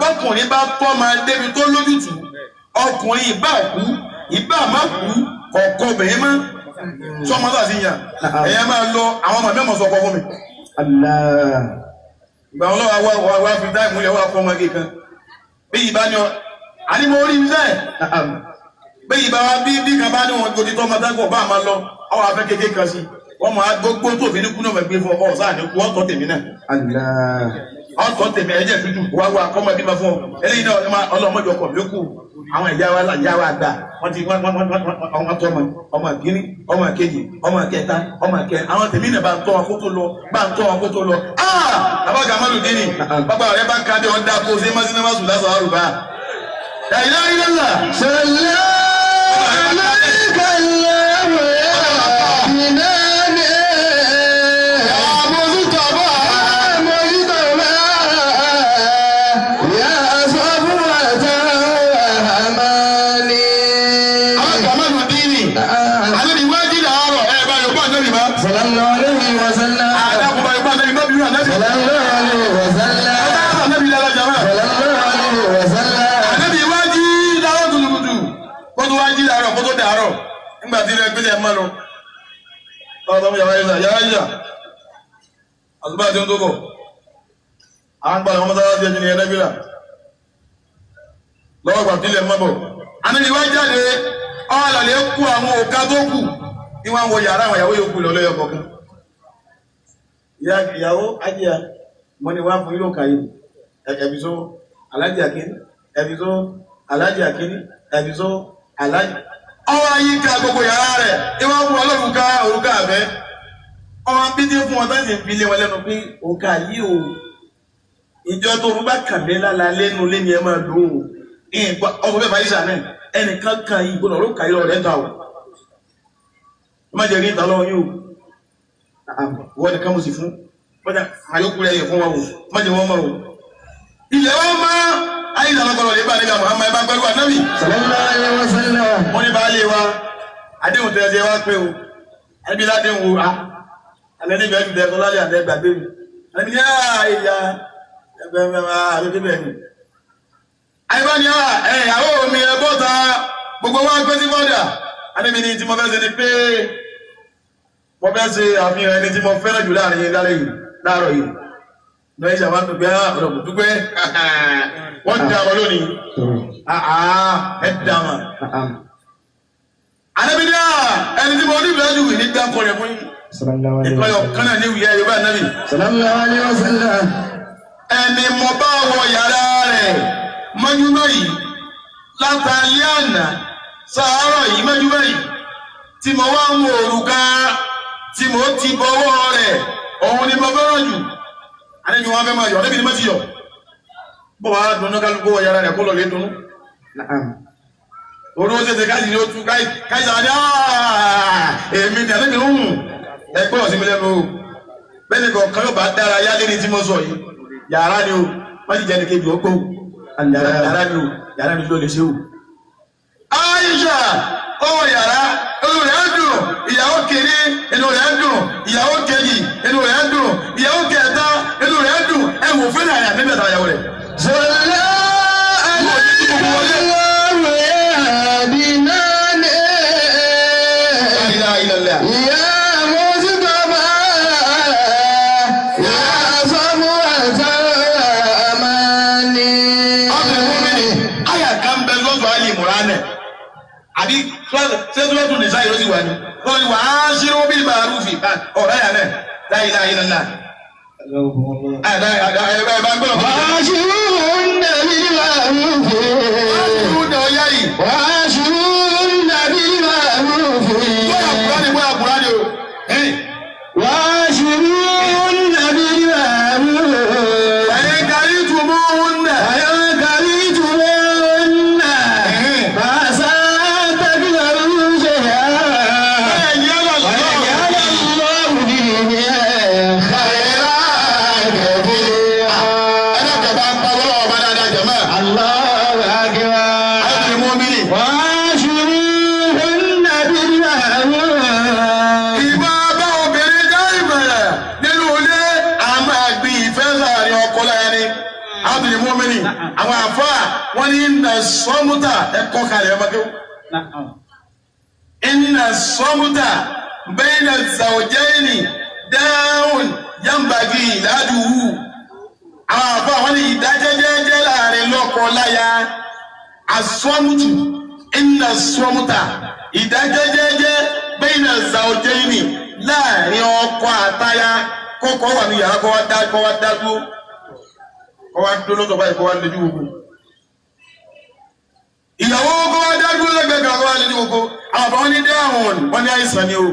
bọ́kùnrin bá tọ́ máa débi tó lójútùú ọkùnrin ìbá kú ìbá má kú ọkọ obìnrin mọ́. Sọmọ tó àti yàn. Ẹ̀yẹ máa lọ àwọn ọmọ mẹ́mọ̀ sọkọ fún mi. Ìgbà wọn lọ́wọ́ wá fi dáìmù lẹ̀ wá fún ọmọge kan. Bí ìbá ni ọ, àní mo rí iṣẹ́. Bí ìbá wa bí bí kan bá ní wọn gòdì tọ́mọ dágbọ̀ bá máa lọ, ọwọ́ afẹ́ kékeré kan sí. Wọ́n máa gbogbo tó fi ní kú náà gbé fún ọ, ọ̀sán àní kú ọ̀tọ̀ tèmi náà. Ọ̀tọ̀ tèmi ẹ̀jẹ̀ tútù wá wá kọ́mọ bí ma fún ọ. Eléyìí náà ọlọ́mọdé ọkọ̀ mi kú. Àwọn ìyá wa là ìyá wa gbà wọ́n ti wọ́n tọ́ ọmọ ọmọ kìíní ọmọ kejì ọmọ kẹta ọmọ kẹrin àwọn tèmi náà bá ń tọ́ wọn kó tó lọ bá ń tọ́ wọn kó tó lọ. Bàbá Kamalu Dini bàbá rẹ bá ká dé ọ̀dà kó ṣe mọ́sí náà má sùn lásán àrùbá. Ìlà ìlà ìlà. Sọlá aláìka ìyàwó ìnáni. Àmójútọ̀bá àmójútọ̀bá yà sọ fún àtà àmàlí. Àwọn Kamalu Dini àlẹ́ mi wájú làárọ̀ ẹ̀ bá yọ̀bọ̀ àná mi má. Sallallahu alayhi wa sallam. Àdàkùnbà yọ̀bọ̀ àná mi má bí wọ́n àná mi. Sallallahu alayhi wa sallam. Àdàkùnbà àná mi lára jàmá. Sallallahu alayhi wa sallam. Ànábì wá jí láàárọ̀ kùtùkùtù kó tó wá jí láàárọ̀ kó tó dàárọ̀ nígbà tí ilé ìpínlẹ̀ mọ́ lọ. Báwo tó ń yàrá yíṣà yàrá yíṣà àtúbà tí ó ń tó bọ̀. À ń gbàdá wọn mọ́sálásí ẹ̀jìn ní ẹ̀ẹ́dẹ́gbìlà. Lọ́wọ́ ìgbà tí ilẹ̀ mọ́ bọ̀. Ànábì wá jáde ọ̀làlẹ̀ kú àwọn òka tó kù ní wọ́n wọ yàrá àwọn ìyàwó yòókù lọ lẹ́yọ kọ̀ọ̀kan. Ìyàwó ajíya mo ní wá fún yóò kà yìí ẹ̀bí sọ́wọ́ alájì àkíní ẹ̀bí sọ́wọ́ alájì àkíní ẹ̀bí sọ́wọ́ alájì. Ọwọ́ ayé ká gbogbo yàrá rẹ̀ ìwọ́n fún ọlọ́run ká òrùka àfẹ́. Ọwọ́ bídé fún wọn táyì fi lé wọn lẹ́nu pé òrùka yìí o. Ìjọ tó o bá kàn mí lára lẹ́nu lé ni ẹ máa lò ó. Ọkọ̀ bẹ́ẹ̀ fàyíṣà náà ẹnìkan kan yìí gbọ́dọ̀ òrùka yìí lọ́rẹ̀ ta o. Ẹ má jẹ́ rí ìta lọ́wọ́ yìí o. Wọ́n nìkan mo sì fún. Àyókù rẹ̀ yẹ fún wọn o. Má jẹ́ wọ́n mọ̀ o. Ilẹ̀ wọn máa ayé ìlànà kọlọ̀ lè bá nígbà Muhammad bá gbẹ́rù ànábì. Sallallahu alayhi wa sallam. Wọ́n ní baálé wa àdéhùn tẹ́ ẹ wá pé o àbí ládéhùn o a alẹ́ níbi ẹ̀jú tẹ́ ẹ sọlá lé àdé gbàgbé mi. Àbí ní àyà ẹgbẹ́ àbí bẹ́ẹ̀ ni. Àyíbá ni ẹ ìyàwó mi ẹ bọ́ta gbogbo wa pé sí bọ́dà. Àdébí ni tí mo fẹ́ ṣe ni pé mo fẹ́ ṣe àfihàn ẹni tí mo fẹ́ràn jù láàrin yín lálẹ́ yìí láàárọ̀ yìí. Lọ́yìn ṣàwọn àtúgbẹ́ ọ̀rọ̀ kò dúpẹ́ wọ́n dá wọn lónìí ẹ dá wọn. Ànábì ní ẹni tí mo ní ìfẹ́ jù ní dákọ̀ rẹ̀ fún yín. Ìkọyọ̀ kan náà ní ìwúyẹ́ Yorùbá náà mi. Sallallahu alayhi wa sallam. Ẹni mo bá wọ yàrá rẹ̀ mọ́júmọ́ yìí látàlẹ́ àná sàárọ̀ yìí mọ́júmọ́ yìí tí mo wá ń wo òrùka tí mo ti bọ́wọ́ rẹ̀ òun ni mo fẹ́ràn jù. Ànábì wọn fẹ́ máa yọ̀ ànábì ni mo ti yọ̀. Bó wàá dunnú kálukú wọ yàrá rẹ̀ kó lọ lè dunnú. Orí ó ṣe káyìí ni ó tú káyìí sàdé èmi ni ànábì ń hùn ẹgbẹ́ ọ̀sìn mi lẹ́nu o. Bẹ́ẹ̀ni kọ̀ọ̀kan yóò bá dára yá lé ní tí mo sọ yìí. Yàrá ni o, má sì jẹ́ ní kejì ó gbó. Yàrá ni o, yàrá ni ló lè ṣe o. Aisha ọwọ́ yàrá inú rẹ̀ ń dùn, ìyàwó kìíní inú rẹ̀ ń dùn, ìyàwó kejì inú rẹ̀ ń dùn, ìyàwó kẹta inú rẹ̀ ń dùn, ẹ wò fún àyà níbẹ̀ tá ìyàwó rẹ̀. Sọlá Àbí sẹ́túrẹ́tù nìṣá yìí ló sì wà ní. Wọ́n ní wàá ṣírò bí màrúfì ọ̀rẹ́ yà náà láyé láyé lọ́la. Wàá ṣírò nàbí màrúfì. Wàá ṣírò ọ̀yá yìí. Wàá ṣírò nàbí màrúfì. Bóyá Kùránì bóyá Kùránì o. Wàá ṣírò nàbí màrúfì. Ẹ̀yin kárí tùmọ̀ òun nà. Ẹ̀yin kárí tùmọ̀ òun nà. Bàṣà. Àwọn àfáà wọ́n ní nà sọ́mútà ẹ̀kọ́ kalẹ̀ ọmọ kéwù. Inna sọ́mútà bẹ́ẹ̀nà zàwọ̀jẹ́ẹ̀nì dáhùn yambagi ìlàdùwù. Àwọn àfọ àwọn ní ìdájẹ́jẹ́jẹ́ láàrin lọ́kọ láya. Asọ́mútù inna sọ́mútà ìdájẹ́jẹ́jẹ́ bẹ́ẹ̀nà zàwọ̀jẹ́ẹ̀nì láàrin ọkọ àtaya kọ́kọ́ wà ní yàrá kọ́ wá dá dúró kọ́ wá dúró lọ́tọ̀ báyìí kọ́ wá lójú gbogbo. Ìyàwó kọ́ wá dá dúró lẹ́gbẹ̀ẹ́ kan kọ́ wá lójú gbogbo. Àwọn àbá wọn ní dáhùn wọn ní àìsàn ni o.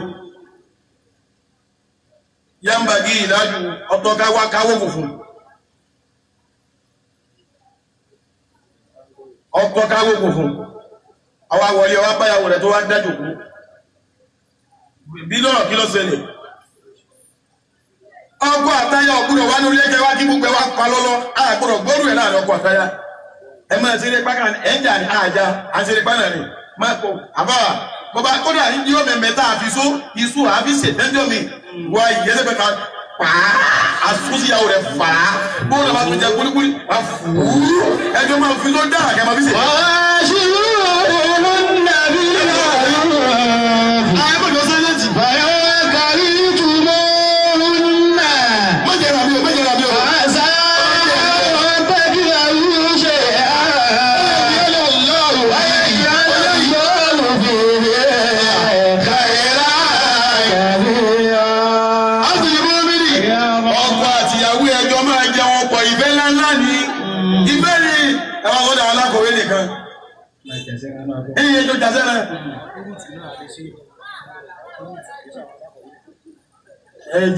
Yambagi ìdájú ọ̀tọ̀ káwá káwó kò fún. Ọ̀tọ̀ káwó kò fún. Àwa wọlé ọwá báyàwó rẹ̀ tó wá dájú kú. Bí lọ́rọ̀ kí ló ṣẹlẹ̀? Ọkọ àtayá ọ̀gbọ́dọ̀ wá lórí ẹ̀jẹ̀ wá kí gbogbo ẹ̀ wá pa lọ́lọ́ àgbọ̀dọ̀ gbọ́dọ̀ ẹ̀ láàrin ọkọ àtayá. Ẹ máa ṣeré pákà ẹ̀ ń jà ní àjà à ń ṣeré pákà ní. Máa kọ àbá bọ́bá kódà ní ọmọ mẹ́ta àfisó iṣu àfisè lẹ́jọ́ mi wá ìyẹ́sẹ̀ pẹ̀ka pàá àsúnṣìyàwó rẹ̀ fàá bóun bá tún jẹ kúlíkúlí wá fùú ẹjọ́ máa fi tó dára kẹ́ máa fi sè.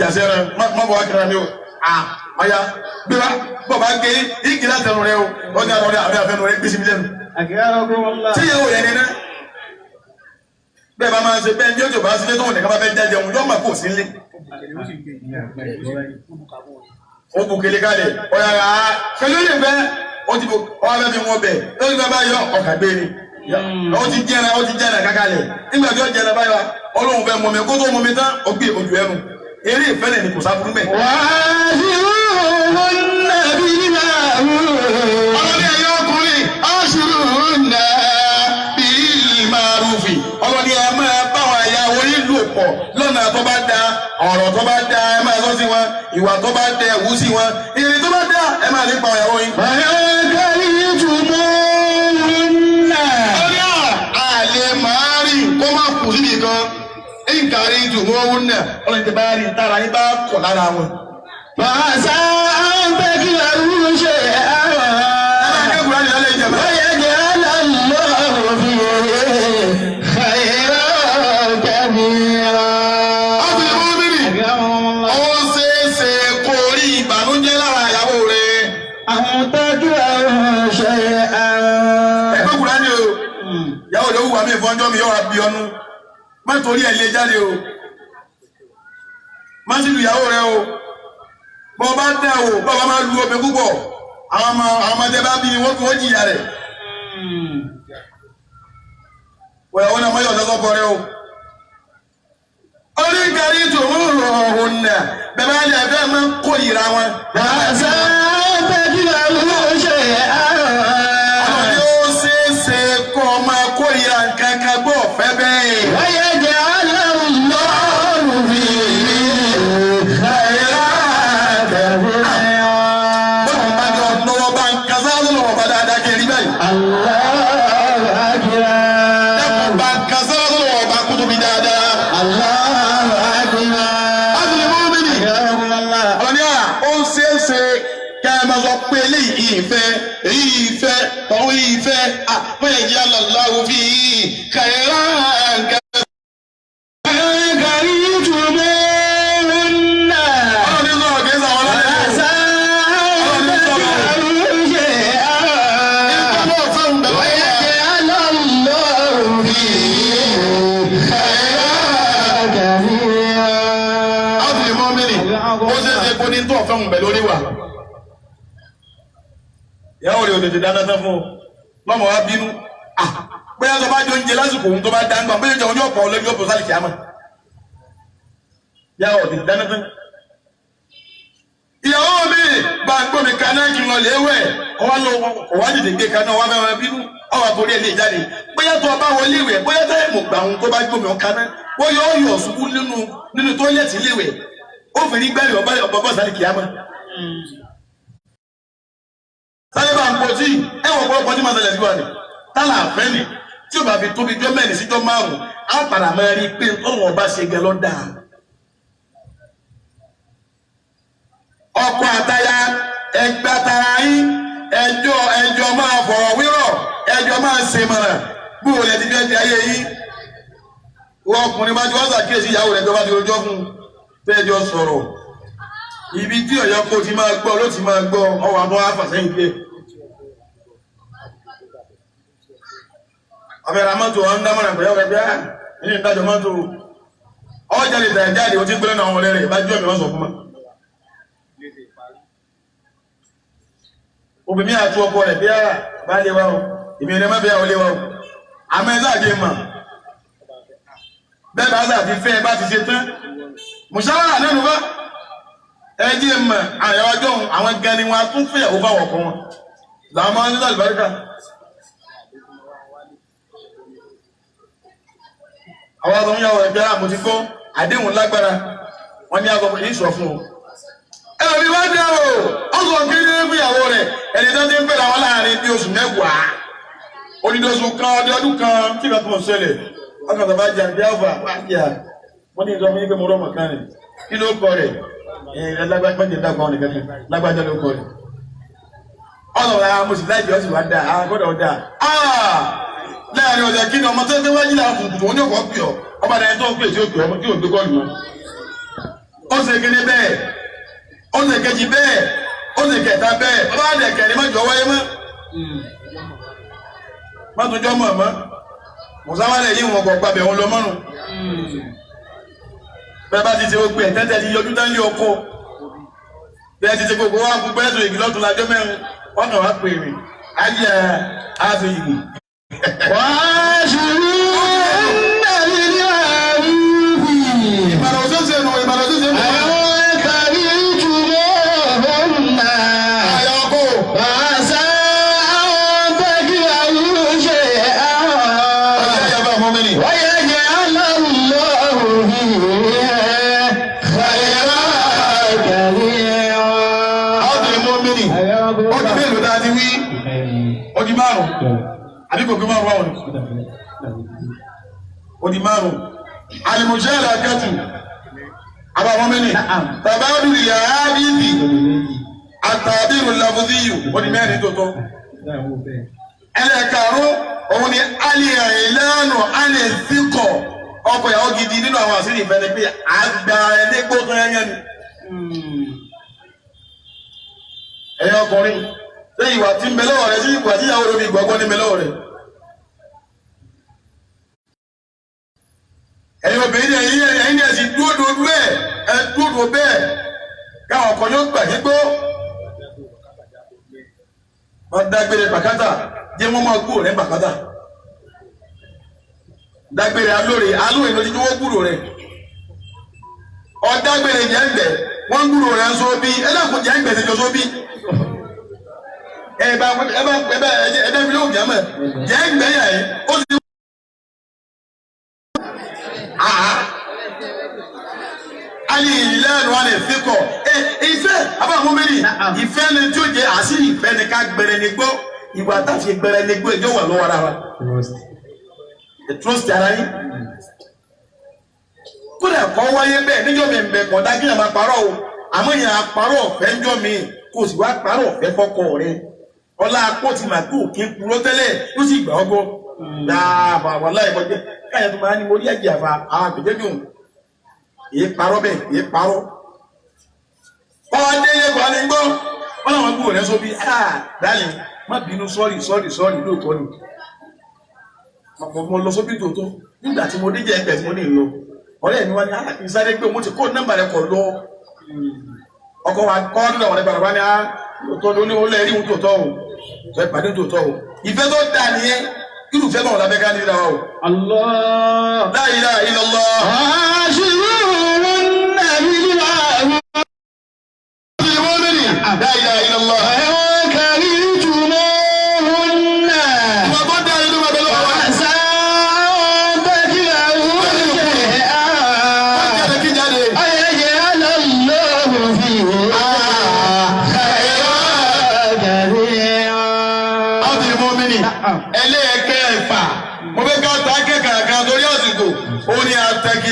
Jàsẹ́rẹ̀ má bọ̀ wá kíra mi o ọ̀ya gbéra bọ̀ bá gé igi látẹnu rẹ o ọjà rẹ àbẹ àfẹnu rẹ gbèsè mi lẹ́nu. Tí ìyàwó rẹ nínú bẹ́ẹ̀ bá máa ṣe bẹ́ẹ̀ ní ojú bá sílé tó wọn nìkan bá fẹ́ jẹ́ jẹun yóò máa kó sí nílé. Ó bu kele kalẹ̀ ọ̀ya rà á pẹ̀lú lè fẹ́ ó ti bò ọ̀ya fẹ́ fi wọn bẹ̀ lórí bá bá yọ ọ̀kà gbé ni. Ó ti jẹ́ra kakalẹ̀ nígbà tí ó jẹ́ra báyọ̀ Ọlọ́run fẹ́ mọ̀mí kó tó mọ̀mí tán ó gbé ojú ẹnu. Eré ìfẹ́lẹ̀ ni kò sáburú mẹ́. Ọlọ́ni ẹ̀yọ́ ọkùnrin aṣùrùnà bíi màrúfì. Ọlọ́ni ẹ máa báwọn ẹ̀yà orí lò pọ̀ lọ́nà tó bá da ọ̀rọ̀ tó bá da ẹ máa sọ sí wọn ìwà tó bá da ẹ̀wú sí wọn ìrìn tó bá da ẹ máa nípa ìyàwó yín. Ọlọ́ni àlè máa rìn kó má kù síbi kan. Nkari jùmọ̀ òun náà ọlọ́run ti bá rí tára yín bá kọ̀ lára wọn. Fàṣà ń bẹ́ kí ẹrú ṣe àrà. Akẹ́kọ̀ọ́ láti lálẹ́ ìjàmbá. Wáyé jẹ́ aláàlọ́ fi khayra kabira. Ọ̀sìn mọ́mìnì, ó ṣeéṣe kó rí ìbànújẹ́ lára ìyàwó rẹ̀. Àwọn tẹ́jú ẹrú ṣe àrà. Ẹgbẹ́ kùrá ni o, ìyàwó rẹ̀ wù wá mí fọ́njọ́ mi yọ̀wá bí ọnu. Má torí ẹ̀ lé jáde o, má sì lu ìyàwó rẹ o, bọ́ bá dá o, bọ́ bá máa lu omi púpọ̀, àwọn ọmọdé bá bí wọ́n fi wọ́n jìyà rẹ̀. Wọ́n yàwó náà mọ́yọ̀ lọ́sọ̀kọ rẹ o. Oríkàrí tòun rọrùn nà bẹ́ẹ̀ bá lè fẹ́ máa kó ìra wọn. Fàṣà ń bẹ́ kí ẹrú ṣe àrà. Àwọn yóò ṣeé ṣe kó máa kó ìra nǹkan kan gbọ́ ọ̀fẹ́ bẹ́ẹ̀. Wáyé jẹ́ aláàlọ́ fi khayra kabira. Bọ́lá bá jọ lọ́wọ́ bá ń kásá lọ́wọ́ bá dáadáa kiri báyìí. Allahu akbar. Dẹ́kun bá ń kásá lọ́wọ́ bá kútu bí dáadáa. Allahu akbar. Azùlẹ̀ mọ́mìnì. Ọ̀rọ̀ ní à, ó ń ṣeé ṣe kẹ́ ẹ máa sọ pé eléyìí ìfẹ́, èyí ìfẹ́, tọ̀hún ìfẹ́, àpẹẹrẹ jẹ́ aláwọ̀ fi khayra kabira. Ọlọ́run ní sọ̀rọ̀ kìí sàwọn ọlọ́run. Azùlẹ̀ mọ́mìnì, ó ṣeé ṣe kó ní tó ọ̀fẹ́ òun bẹ̀ lórí wa. Ìyàwó rẹ̀ ò tètè dáná tán fún un. Lọ́mọ wa bínú. Bóyá tó bá jẹ oúnjẹ lásìkò òun tó bá dá ń gbà, bóyá oúnjẹ ọ̀pọ̀ ọlọ́jọ́ ọ̀pọ̀ sálì kìámà. Ìyàwó ò tètè dáná tán. Ìyàwó mi bá ń gbọ́ mi kaná kí n lọ lè wẹ̀. Ọwọ́ lọ ọwọ́ tètè gbé kaná ọwọ́ fẹ́ bínú. Ọwọ́ àtòrí ẹ̀ lè jáde. Bóyá tó o bá wọlé ìwẹ̀, bóyá tó ẹ̀mù gbà òun tó bá gbómi ọ̀ka náà, bóyá ó yọ̀ ṣubú nínú tọ́ílẹ̀tì ilé ìwẹ̀, ó fi rí gbẹ́rì ọba ọba bọ́ sáré kìámà. Sáré bá ń pọ̀ tí ẹ̀wọ̀n ọ̀pọ̀lọpọ̀ tí máa ṣẹlẹ̀ sí wa ni. Tálà àfẹ́ ni tí o bá fi tóbi jọ́ mẹ́rin síjọ́ márùn-ún, á padà máa rí i pé ọ̀rọ̀ ọba ṣe gẹ lọ́dà. Ọkọ àtaya ẹgbẹ́ tara yín, ẹjọ́ ẹjọ́ máa fọ̀rọ̀ wérọ̀, ẹjọ́ máa ṣe mọ̀ràn bí wò lẹ ti fẹ́ di ayé yín. Wọ́n ọkùnrin bá ti wá ṣàkíyèsí ìyàwó rẹ̀ tó bá ti rojọ́ fún un tẹ́jọ́ sọ̀rọ̀. Ibi tí ọ̀yọ́ kó ti máa gbọ́ ló ti máa gbọ́ ọwọ́ àbọ̀ àfàsẹ́yìn díẹ̀. Ọbẹ̀ ra mọ́tò ọ̀hún dámọ̀ràn pẹ̀lú ọ̀rẹ́ bí i ní ìdájọ́ mọ́tò ọjà lè tẹ̀ jáde ó ti gbélé náà wọn lẹ́rẹ̀ bá jọ́ mi wọ́n sọ fún ma. Obìnrin àti ọkọ rẹ̀ bí i bá lé wa o, èmi ẹni má bí i lé wa o. Àmọ́ ẹ sáà jẹ́ mọ̀. Bẹ́ẹ̀ bá sáà ti fẹ́ bá ti ṣe tán. Mùsàlá lẹ́nu bá ẹ jẹ́ mọ̀ àyàwó ọjọ́ àwọn gan ni wọn á tún fẹ́yàwó fáwọn ọkọ wọn. Làwọn máa ń ní àlùbáríkà. Àwọn ọmọ yàwó ẹgbẹ́ àmọ́ ti gbọ́ àdéhùn lágbára wọ́n ní àgọ́ yìí sọ fún o. Ẹlòmí wá dé o, ọ̀sán kiri ní fún ìyàwó rẹ̀ ẹni tó ti ń fẹ́ra wọn láàrin bí oṣù mẹ́wàá. Odidi oṣù kan ọdún ọdún kan tí ìgbà tó ń ṣẹlẹ̀ ọkàn tó bá jà bí alfa wá jà wọ́n ní ìjọba yín pé mo rọ́mọ̀ kan rẹ̀ kí ló kọ rẹ̀ lágbájá ló kọ rẹ̀. Ọ̀sán wa mo sì láìpẹ́ ọ̀sìn wá dáa àwọn gbọ́dọ̀ dáa. Láàrin ọjà kí ni ọmọ tó ń gbé wájú làwọn kùkùtù wọn ní ọkọ̀ pè ọ́ ọba dẹni tó ń pè tí ó pè ọmọ tí ò gbé kọ́ọ̀lù mọ́. Ó ṣe kíní bẹ́ẹ̀, ó ṣe kejì bẹ́ẹ̀, ó ṣe kẹta bẹ́ẹ̀, ọba àdẹ kẹrin mọ́jọ wáyé mọ́. Má tún jọ mọ̀ mọ́, mùsàwálẹ̀ yìí wọn kò gbàbẹ̀ wọn lọ mọ́rùn. Bẹ́ẹ̀ bá ti ṣe gbogbo ẹ̀ tẹ́tẹ́ ti yọjú tán lé ọkọ. Bẹ́ẹ̀ ti ṣe gbogbo wa kú pẹ́ẹ́sù ìgì lọ́tún lájọ́ mẹ́rin, wọ́n kàn wá pè mí. Ayé àti ìgì. وعاشروهن بالمعروف Ìbàdàn òṣèṣe nù, Ìbàdàn òṣèṣe nù. فإن كرهتموهن Àyà ọkọ. فعسى أن تكرهوا شيئا Ọjọ́ ìyá bá mọ́ mi nì. ويجعل الله فيه خيرا كثيرا. Àwọn tó lè mọ́ mi nì. Ó di mélòó tá a ti wí? Ó di márùn-ún. Àbí kò gbé márùn-ún báwọn ni? Ó di márùn-ún. Àlùmọ̀ṣẹ́ àkẹ́tù. Àbá mọ́ mi nì. Bàbá Abdul Yahadithi. Àtàbírù Lafudíyù. Ó di mẹ́rin tó tọ́. Ẹlẹ́karùn-ún òun ni alẹ́ ìlànà alẹ́ síkọ̀. Ọkọ ìyàwó gidi nínú àwọn àṣírí ìfẹ́ ni pé àgbà ẹlẹ́gbó tó yẹn ni. Ẹ̀yin ọkùnrin, ṣé ìwà tí ń bẹ lọ́wọ́ rẹ sí ìwà tí ìyàwó rẹ fi gbọ́gbọ́ ní ń bẹ lọ́wọ́ rẹ? Ẹ̀yin obìnrin ẹ̀yin ẹ̀yin ẹ̀sìn dúró bẹ́ẹ̀ ẹ̀ dúró bẹ́ẹ̀ káwọn ọkọ yóò gbà yín gbó. Wọ́n dágbére bàkátà jẹ́ wọ́n máa gbúrò rẹ̀ bàkátà. Dágbére alóore alóore ló ti dúró gbúrò rẹ̀. Ọ̀dágbére jẹ́ ń bẹ̀ wọ́n gbúrò rẹ̀ ń sọ bí ẹlẹ́kùn jẹ́ ń gbẹ̀ sí jọ sọ bí. Ẹ bá ẹ bá ẹ bá ẹ bá fi lóhùn jẹ́ mọ̀ jẹ́ ń gbẹ̀ yà yín ó ti. Ali ìlànà alẹ́ fikọ̀ ẹ ìfẹ́ abáwọn mẹ́rin ìfẹ́ ni tí ó jẹ́ àṣírí ìfẹ́ ni ká gbẹrẹ ni gbọ́ ìwà táfi gbẹrẹ ni gbọ́ ẹjọ́ wà lọ́wọ́ ara wa. Trust ara yín. Kódà kọ́ wáyé bẹ́ẹ̀ níjọ́ mi bẹ̀ kọ́ dá kíyàn máa parọ́ o àmọ́ yẹn àparọ́ ọ̀fẹ́ ńjọ́ mi kò sì wá parọ́ ọ̀fẹ́ fọ́kọ rẹ. Ọlá akpọ̀ ti mà kó kí n kúrò tẹ́lẹ̀ ló sì gbà ọ́ gbọ́. Dáàbà wà láì kọjá káyà tó máa ní mo rí ẹ̀jẹ̀ àfà àwọn àgbẹ̀jẹ̀ dùn. Èé parọ́ bẹ́ẹ̀ èé parọ́. Ọdẹ yẹ kọ́ ni gbọ́ wọ́n làwọn gbúrò rẹ sọ bí ah dáàlì má bínú sọ́ọ̀rì sọ́ọ̀rì sọ́ọ̀rì lóòótọ́ ni. Mo lọ sóbì tòótọ́ nígbà tí mo dé jẹ́ ẹgbẹ́ tí mo ní lọ. Ọ̀rẹ́ mi wá ní ah ìsáré pé mo ti kó nọ́mbà rẹ kọ̀ lọ. Ọkọ wa kọ́ nínú àwọn ẹgbàá wa ní ah lóòótọ́ ló ní ó lẹ́rìí òun tòótọ́ o. Sọ ìpàdé tòótọ́ o. Ìfẹ́ tó dáa nìyẹn irúfẹ́ náà lábẹ́ ká níra wa o. Allah. La ilaha illallah. وعاشروهن بالمعروف La ilaha illallah. فإن كرهتموهن Ìwà tó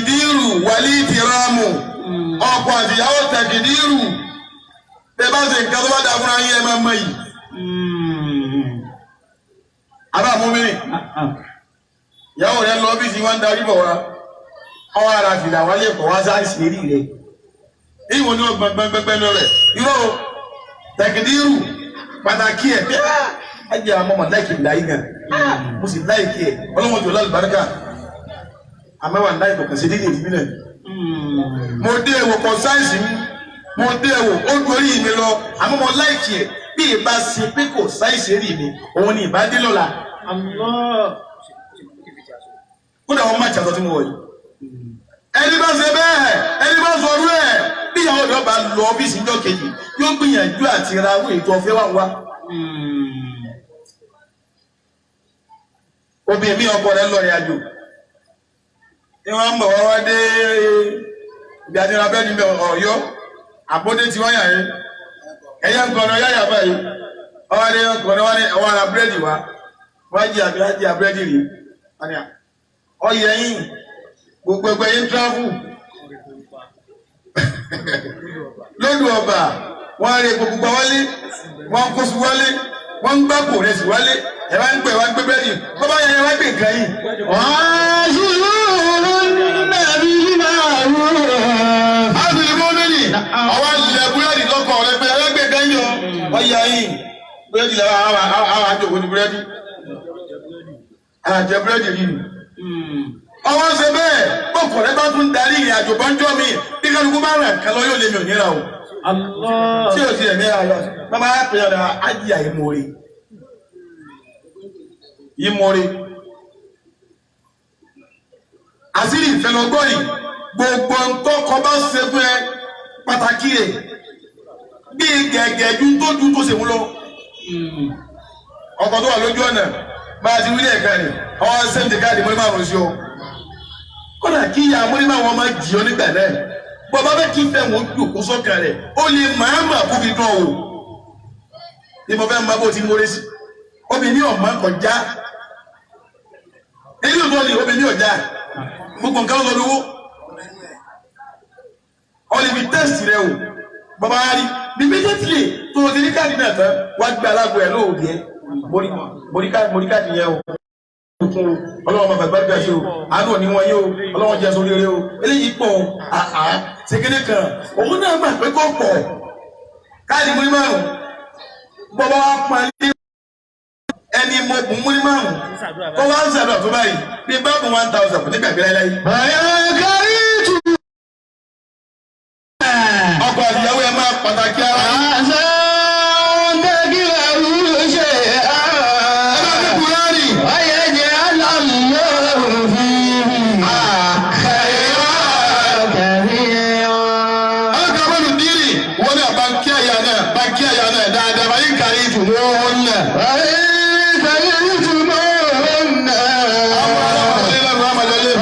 Àtẹ̀kìdírù wàlí ìtìrámù. Ọkọ àtìyàwó tẹ̀kìdírù. Bẹ́ẹ̀ bá ṣe nǹkan tó bá dáa fúnra yín ẹ máa mọ yìí. Àbá mú mi. Ìyàwó rẹ̀ lọ ọ́fíìsì wọn ń darí bọ̀ wá. Ọwọ́ ara fìlà wálé kọ̀ wá sáìsì eré rẹ̀. Ìwọ̀n ni wọ́n gbẹngbẹngbẹ lọ rẹ̀. Irọ́ o, tẹ̀kìdírù pàtàkì ẹ̀ pé á jẹ́ àwọn ọmọ láìkì ìlà yìí gan. Mo sì láìkì ẹ̀ ọlọ́wọ́n jò lálùbáríkà. Àmẹ́wà láì kọ̀ọ̀kan sí dídì ìdíbí náà. Mo dé èwò kọ sáìsì mi. Mo dé èwò ó gorí mi lọ. Àmọ́ mo láìkì ẹ̀ bí ìbá ṣe pé kò sáìsì eré mi, òun ni ìbá dé lọ́la. Allah. Kódà wọn má ṣàtọ́ tí mo wọ̀ yìí. Ẹni bá ṣe bẹ́ẹ̀, ẹni bá sọ ọdún ẹ̀, bí ìyàwó rẹ̀ bá lọ ọ́fíìsì níjọ́ kejì, yóò gbìyànjú àti ra owó ètò ọ̀fẹ́ wà wá. Obìnrin mi ọkọ rẹ̀ lọ rìn àjò. Ní wọ́n ń bọ̀ wá wá dé ibi àti ra bẹ́ẹ̀ níbẹ̀ Ọ̀yọ́, àbódé tí wọ́n yà yín. Ẹ̀yà ń kọ̀ọ̀nà yáyà báyìí. Ọwọ́ adé ń kọ̀ọ̀nà wá ní ọwọ́ ara búrẹ́dì wá. Wọ́n jí àbí wọ́n jí àbúrẹ́dì rí. Ọyẹ yín gbogbo ẹgbẹ́ yín tíráfù lódù ọba wọ́n rí epo pupa wálé, wọ́n kó su wálé, wọ́n ń gbàpò rẹ̀ sí wálé, ẹ wá ń gbé wá ń gbé búrẹ́dì bọ́bá yẹn ẹ wá gbé nǹkan yìí. Ábìlì mọ́mìnì àwọn ilẹ̀ búrẹ́dì lọ́kọ̀ rẹ pé ẹ wá gbé nǹkan yìí o ọyẹ yín búrẹ́dì làwọn àwọn àjòkó ní búrẹ́dì àjẹ búrẹ́dì yìí ọwọ́ ṣe bẹ́ẹ̀ bọ́kọ̀ rẹ bá tún darí ìrìn àjò bọ́njọ́ mi bí kálukú bá rẹ̀ kan lọ yóò lé mi ò níra o. Allah. Tí o ti ẹ̀ níra yọ bàbá yà pé ọ̀dà ájìyà ìmòore ìmòore. Àṣírí ìfẹ́lọ́gbọ́ yìí gbogbo ntọ́kọ bá ṣe fún ẹ pàtàkì rẹ̀ bí gẹ̀gẹ̀ ju tó ju tó ṣe mú lọ. Ọkọ̀ tó wà lójú ọ̀nà bá a ti wílé ẹ̀ka rẹ̀ ọwọ́ sẹ́ńtì káàdì mọ́lẹ́ márùn-ún sí ọ. Kódà kí ìyá mọ́lẹ́ márùn-ún máa jì ọ́ nígbà náà bọ́ba bẹ́ẹ̀ kí fẹ́ wọn jù kó sọ́kàn rẹ̀ ó lè máa kó fi dán o. Ní mo fẹ́ máa bó ti mórè sí obìnrin ọ̀ma kọjá ilé ìtọ́ ni obìnrin ọ̀já gbogbo nǹkan lọ́dọ̀ owó ọ lè fi tẹ́sì rẹ o bàbá rí immediately tó o ti ní káàdì náà tán wá gbé alágbó ẹ̀ lóòdì ẹ̀ mórí káàdì yẹn o ọlọ́wọ́n bàbá gbàgbà ṣe o àánú òní wọn yé o ọlọ́wọ́n jẹ́ sórí eré o eléyìí pọ̀ àá ṣèkéde kan òun náà gbà pé kò pọ̀ káàdì múrí márùn bọ́bá wa pa ní ẹni mo bùn múrí márùn kó wá ń ṣàdúrà tó báyìí bí báàbù 1000 kò ní gbàgbé láíláí. Ọkọ àtìyàwó ẹ máa pàtàkì ara yín. Ẹ máa fi Kùránì. Alákàbọ̀nù dírì wọ́n ní àbánkí àyà náà bánkí àyà náà dáadáa báyìí kárí ìtùnú wọn náà. Àwọn aláwọ̀ lẹ́nu àmàlẹ́lẹ́.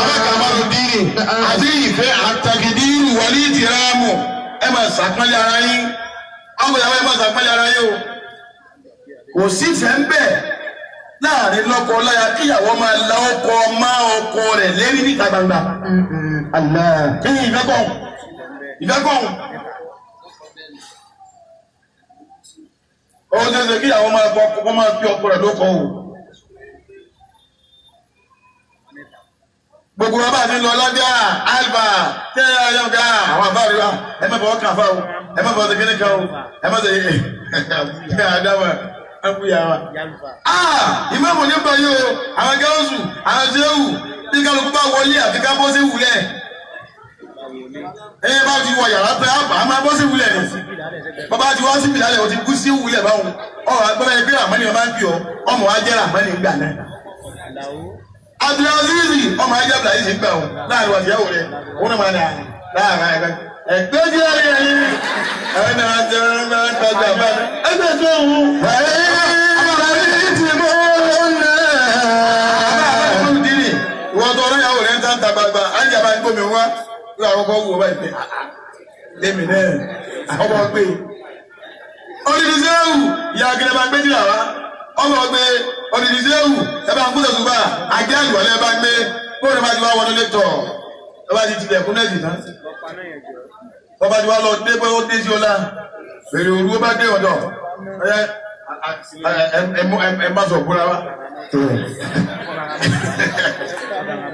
Alákàbọ̀nù dírì àti ìfẹ́ àtàkìdírù wọlé ìtìrámù ẹ máa sàpọ́nlé ara yín. Ọkọ ìyàwó ẹ máa sàpọ́nlé ara yín o. Kò sí ìfẹ́ ń bẹ̀ láàrin lọ́kọ láya kíyàwó máa la ọkọ má ọkọ rẹ̀ lérí níta gbangba. Kí ni ìfẹ́ kàn? Ìfẹ́ kàn? Ó ṣe é ṣe kíyàwó máa bọ ọkọ máa fi ọkọ rẹ̀ lóko o. Gbogbo wa bá ti lọ lọ́jà alba tẹ́ ẹ yọ̀ ká àwọn àbá rẹ̀ wá ẹ má bọ̀ ọkàn fà o ẹ má bọ̀ ọ̀sẹ̀ kíní kan o ẹ má sọ ẹ àdáwà ẹ kú yà wá. Ìmáàmù ní báyìí o àwọn gáúsù àwọn ṣéwù bí kálukú bá wọlé àfi ká bọ́ sí wulẹ̀. Ẹ bá ti wọ yàrá tán á máa bọ́ sí wulẹ̀ ni. Bàbá ti wá sí ìbílẹ̀ o ti kú sí wulẹ̀ báwọn. Ọ̀rọ̀ agbára ẹgbẹ́ ràmánì ọmọ ń fi ọ ọmọ wa jẹ́ ràmánì ńgbà náà. Abdulaziz ọmọ ajé Abdulaziz ń gbà wọn láàrin wa tìyàwó rẹ òun náà máa ní láàrin ẹgbẹ́ ẹgbẹ́ tí a yẹ yín ẹgbẹ́ náà jẹ ẹgbẹ́ gbàgbà bá ẹgbẹ́ tó wù. Ìwọ́n tó ọ̀rọ̀ ìyàwó rẹ̀ ń tán ta gbagba, á ń jàmbá ń gbómi wá, ló àkọ́kọ́ wù ọ báyìí pé Lèmi náà ọmọ gbé. Odidi Zéhù ìyá akíndé bá gbé jìlá wa. Ọmọ gbé odidi Zéhù ẹ bá ń kú tẹ̀sùn bá àgé àlùwalẹ̀ ẹ bá gbé bóyá bá ti wá wọlé tọ̀ ẹ bá ti tilẹ̀kùn náà jì tán. Bọ́bá ti wá lọ dé pé ó dé sí ọlá. Bèrè òru ó bá dé ọ̀dọ̀. Ẹ má sọ̀ fúnra wa.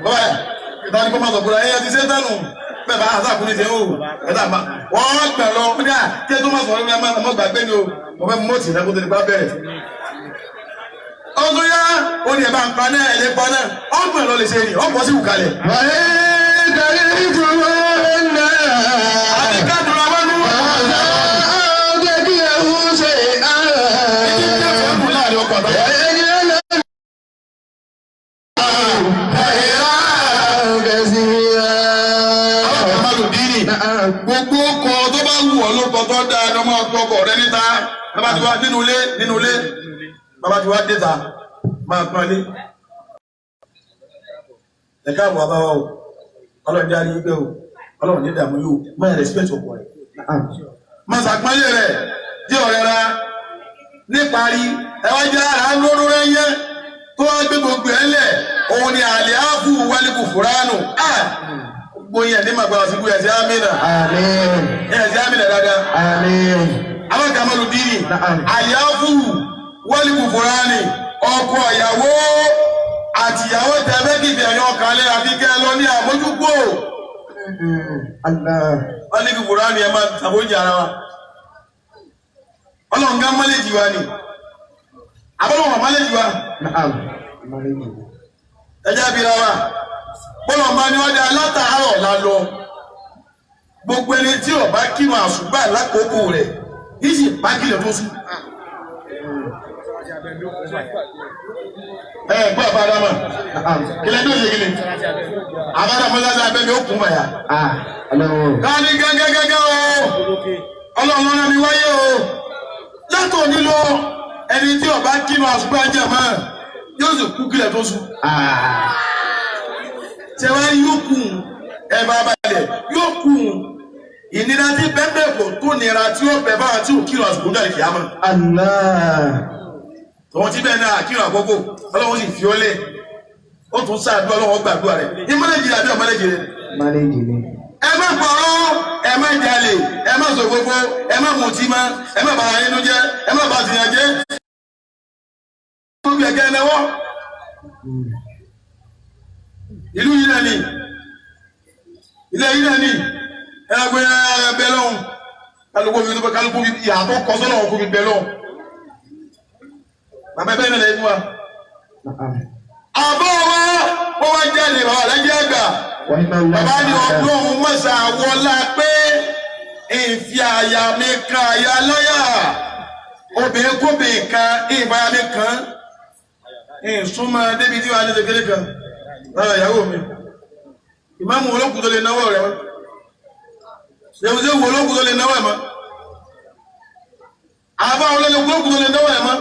Bọ́bá ìtàn kó má sọ̀ fúnra ẹ ti ṣe dánù. Bẹ́ẹ̀ bá àṣà kúni ṣe ń wò. Ẹ dà má. Wọ́n gbà lọ ní à kí ẹ tó má sọ̀rọ̀ ní ẹ má gbàgbé ni o. Mo fẹ́ mọ́ọ̀tì náà kó tó di pa bẹ̀rẹ̀. Ọdún yá, ó ní ẹ bá ń pa náà ẹ lè pa náà. Ọgbọ̀n lọ lè ṣe ni, ọ̀pọ̀ sí wùkalẹ̀. Àti ká dùn àwọn nù. Gbogbo ọkọ tó bá wù ọ́ ló kọ tó dáa ni ọmọ ọkọ rẹ níta. Bàbá ti wá nínú ilé nínú ilé. Bàbá ti wá déta máa pọ́n ilé. Ẹ káàbọ̀ bàbá wa o. Ọlọ́run jẹ́ àríyí pé o. Ọlọ́run ní ìdààmú yóò máa respect ọkọ rẹ̀. Máa ṣàpọ́nlé rẹ̀ jẹ́ ọ̀rẹ́ ra. Níparí ẹ wá jẹ́ ara lóró rẹ̀ yẹn tó wá gbé gbogbo ẹ̀ lẹ̀. Òun ni àlè áfù wálé kò fúránù. Gbóyè ní màgbà síbú ẹ̀sẹ̀ àmìnà. Ẹ̀sẹ̀ àmìnà dáadáa. Àwọn kàmọ́lù dínì. Àyàfù wọ́lìkù fúránì. Ọkọ ìyàwó àtìyàwó tẹ̀fẹ́ kìfì ẹ̀yàn ọkàlẹ̀ àfi kẹ́ lọ ní àmójúgbò. Wọ́lìkù fúránì ẹ̀ máa tàbójì ara wa. Ọlọ́run gán mọ́lẹ́jì wa ni. Àbọ̀lọ́wọ̀n mọ́lẹ́jì wa. Ẹjẹ́ bí ra wa. Bọ́lá ọba ni wọ́n dá látàárọ̀ la lọ. Gbogbo ẹni tí ó bá kírun àsùbá lákòókò rẹ̀ yìí sì bá kìlọ̀ tó sùn. Ẹ gbọ́ àbádámà kílẹ̀ tó ṣe kílẹ̀ àbádámà lásán abẹ́mi ó kún bàyà. Káàní gángangangan o, ọlọ́run lọ́nà mi wáyé o. Látò nílò ẹni tí ó bá kírun àsùbá jẹ̀mọ́ yóò sì kú kìlọ̀ tó sùn. Tẹ̀wá yóò kù ẹ bá balẹ̀ yóò kù ìnira tí bẹ́ẹ̀ kò tó nira tí ó bẹ̀ báwa tí ò kírun àsìkò ní àlìkìyámà. Tọ́wọ́n tí bẹ́ẹ̀ náà kírun àkókò ọlọ́run sì fi ó lé ó tún sáàdúrà ọlọ́run gbàdúrà rẹ̀ ní mọ́lẹ́jì rẹ̀ àbí ọ̀mọ́lẹ́jì rẹ̀. Ẹ má parọ́, ẹ má jalè, ẹ má ṣòfófó, ẹ má mutí mọ́, ẹ má bàrà inú jẹ́, ẹ má bà tìyàn jẹ́. Gbogbo ẹ̀kẹ́ ẹ̀nẹ́wọ́. Ìlú yìí náà ni ilé yìí náà ni ẹgbẹ́ ẹbẹ lọ́hùn kálukú fi tó kálukú fi yàtọ̀ kọ́sọ́ lọ́hùn kó fi bẹ lọ́hùn. Bàbá bẹ́ẹ̀ náà lè fún wa. Àbọ̀ wa wọ́n wá jáde bàbá alájẹ́ àgbà. Bàbá ní ọdún òun mọ̀sá wọlá pé ìfi àyà mi kan àyà láyà obìnrin kóbìnrin kan ìfàyà mi kan ìsúnmọ́ débi tí wàá ní kékeré kan. Lára ìyàwó mi, ìmáàmù olókùn tó lè náwó rẹ̀ mọ́. Ṣèwúṣe wo olókùn tó lè náwó ẹ̀ mọ́. Àbá olókùn tó lè náwó ẹ̀ mọ́.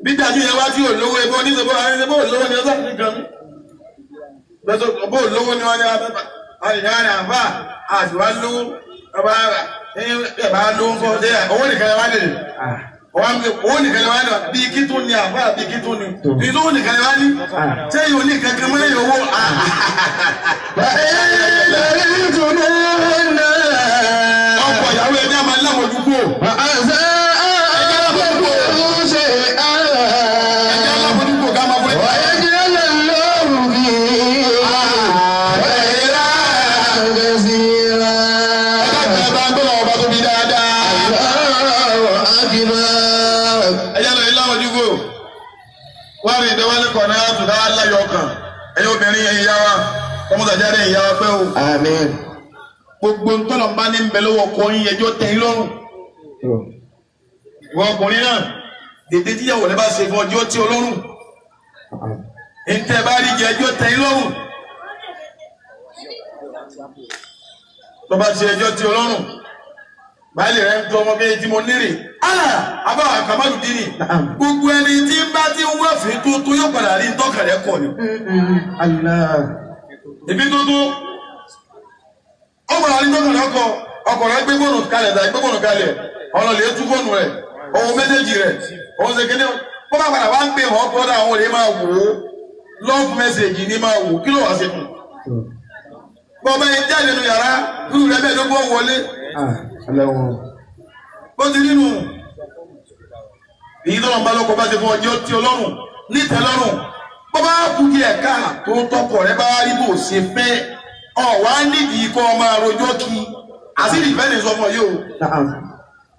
Bí dájú yẹn wá tí ò lówó ẹbọ ní ṣe bó lówó ni ọjọ́ nìkan mi. Bẹ́sọ̀ bó lówó ni wọ́n ní abẹ́fà. Àyìnbá àbá àti wá lówó ọba ẹ̀ bá lówó ń fọ́ ṣé owó nìkan lè wá lè. Owó nìkan lè wá ní bí kí tún ni àbá bí kí tún ni. Bí tó nìkan lè wá ní. Ṣé yóò ní kankan mọ́ lẹ́yìn owó? Ọkọ̀ ìyàwó ẹni àmà lámòjúkò. Ẹjẹ́ alámòjúkò ká máa fún ẹ. Ẹjẹ́ bá ń gbọ́dọ̀ ọba tó bí dáadáa. Ẹjẹ́ lọ ilé àmójúkò. Wọ́n rí ìdánwálé kan náà tún ká láyọ̀ ọkàn. Ẹ̀yin obìnrin ẹ̀yin yá wa, ọmọdé ẹ̀yin yá wa pẹ́ o. Gbogbo ntọ́nà bá ní bẹ lọ́wọ́ ọkọ yín ẹjọ́ tẹ́ yín lọ́rùn. Ìwọ ọkùnrin náà, dèdè tíyàwó rẹ bá ṣe fún ọjọ́ tí ọlọ́run. Ntẹ́ bá rí jẹ ẹjọ́ tẹ́ yín lọ́rùn. Tó bá ṣe ẹjọ́ tí ọlọ́run. Báyìí rẹ̀ ń tọ́ ọmọ bíi tí mo nírè. Àbá Kamalu Dini. Gbogbo ẹni tí ń bá ti ń wẹ̀fín tó tó yóò padà rí ntọ́kàlẹ̀ kọ̀ ni. Ìbí tó tó. Ọ̀pọ̀lọpọ̀ àríjọ́ kan lọ́kọ̀ ọkọ̀ rẹ̀ gbé fóònù kalẹ̀ tàbí gbé fóònù kalẹ̀ ọ̀nà lè tú fóònù rẹ̀ òun méjèèjì rẹ̀ òun ṣe kéde bó bá padà wá ń pè wọ́n kọ́ àwọn olè máa wò ó love message ní máa wò kí ló wá sí fún un. Bọ́ọ̀bá yẹn jáde nínú yàrá irú rẹ̀ bẹ́ẹ̀ ló gbọ́ wọlé. Bó ti nínú èyí tó lọ́n bá lọ́kọ bá ṣe fún ọjọ́ tí ọlọ́run nítẹ̀lọ́rùn bó bá kú kí ẹ̀ka tó tọkọ rẹ bá rí bó ṣe fẹ́ ọ wá nídìí kọ́ ọ máa rojọ́ kí àṣírí ìfẹ́ lè sọ fún ọ yìí o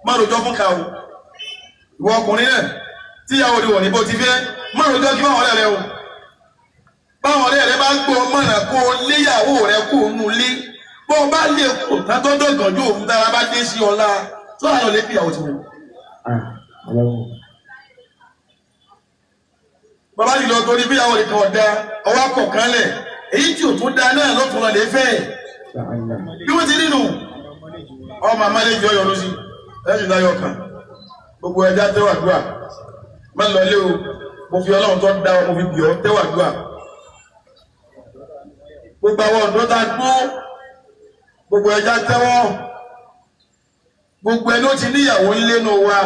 máa rojọ́ fún ká o ìwọ ọkùnrin náà tíyàwó rẹ wọ̀ ní bó ti fẹ́ máa rojọ́ kí báwọn ọ̀rẹ́ rẹ o báwọn ọ̀rẹ́ rẹ bá gbọ́ mọ̀nà kó o léyàwó rẹ kó o nù lé bó o bá lè kó tátọ́dọ̀ gànjú òun dára bá dé sí ọlá tó àyàn lè fìyàwó ti wọ̀. Bàbá yìí lọ torí bíyàwó rẹ kan ọ̀dà ọwọ́ akọ̀kan lẹ̀ èyí tí ò tún da náà lọ́tún lọ lè fẹ́ bí wọ́n ti rí nù ọmọ amálẹ́jọ yọnu sí ẹ̀sìn láyọ̀ kan gbogbo ẹja tẹ́wàdúrà má lọ lé o mo fi ọlọ́run tó dá ọ mo fi bì ọ́ tẹ́wàdúrà gbogbo àwọn ọ̀dọ́ tá a dúró gbogbo ẹja tẹ́wọ́ gbogbo ẹni ó ti níyàwó ńlẹ́nu wa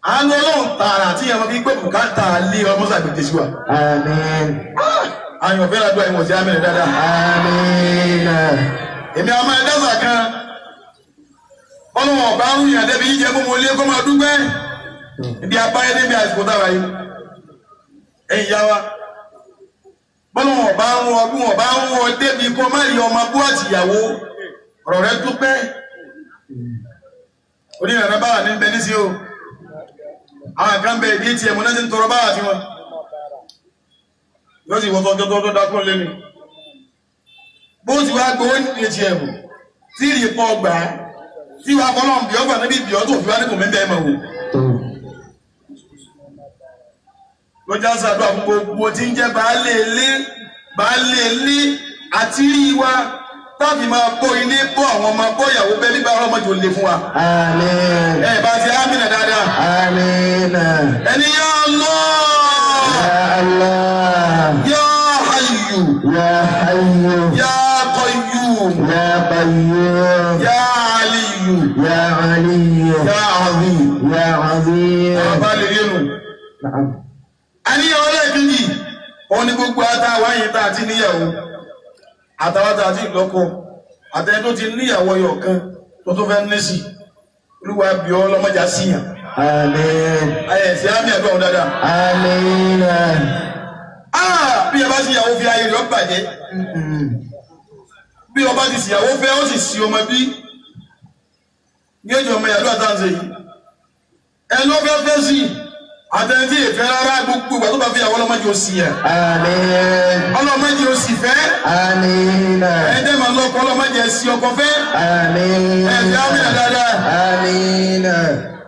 àánú ọlọ́run tààrà tí ìyàwó fi gbé bùkátà lé ọmọ sàgbèjì sí wa. Àmín. Àyàn fẹ́ràn àdúrà ìwọ̀n sí àmín dáadáa. Àmín. Èmi àwọn ẹ̀dá sàkan ọlọ́run ọ̀bá ń yàn débi yíjẹ mú mo lé kó máa dúpẹ́ ibi abáyé débi àsìkò táwa yìí ẹ̀yìn yá wa bọ́lọ́run ọ̀bá ń wọ bí wọ́n bá ń wọ débi kó má rí ọmọ bú àtìyàwó ọ̀rọ̀ rẹ dúpẹ́ onírànà báwa ní bẹ nísìí o àwọn kan bẹ ìdí atm náà ti ń tọrọ báwa tí wọn yóò sì wọ́n tọ́jọ́ tó dákún lé ní bó ti wá gbowó ní atm tí ìrì pọ̀ gbà á tí wàá kọ́ lọ́n bíọ́ gbà níbi bíọ́ tó fi wá ní kò mẹ́bẹ̀ẹ́ mọ̀ wò. Lọ́jà sàdúrà fún gbogbo tí ń jẹ́ baálé ilé baálé ilé àti rí wa táàbì máa bọ́ ilé bọ́ àwọn ọmọ bọ́ ìyàwó bẹ́ẹ̀ bíbá ọlọ́mọdé ò lè fún wa. Àmín. Ẹ bá ti ámìnà dáadáa. Àmín. Ẹni yá Allah. Ya Allah. Ya Hayyu. Ya Hayyu. Ya Qayyum. Ya Qayyum. Ya Aliyu. Ya Aliyu. Ya Azim. Ya Azim. Bàbá lè rí nù. Na'am. Àníyàn ọlẹ́ẹ̀kejì, òun ni gbogbo àtàwọn yìí tá a ti níyàwó, àtàwọn tá a ti lọ́kọ, àtẹni tó ti níyàwó ọyọ kan tó tó fẹ́ ní sí, Olúwa bí ọ lọ́mọdé síyàn. Àmín. Ayẹ̀ sí àmì àdúrà òun dáadáa. Àmín. Bí ẹ bá sì yàwó fi ayé rẹ̀ bàjẹ́. Bí ọba ti síyàwó fẹ́ ó sì sí ọmọ bí. Ní èjì ọmọ ìyàdúrà tá à ń ṣe yìí. Ẹni ó fẹ́ fẹ́ sí àtẹ̀ntì ìfẹ́ rárá gbogbo ìgbà tó bá fi àwọn ọlọ́mọdé ò sì yẹ. Àmín. Ọlọ́mọdé ò sì fẹ́. Àmín. Ẹni tẹ́ máa lọ́kọ ọlọ́mọdé sí ọkọ fẹ́. Àmín. Ẹ̀fẹ́ àmín dáadáa. Àmín.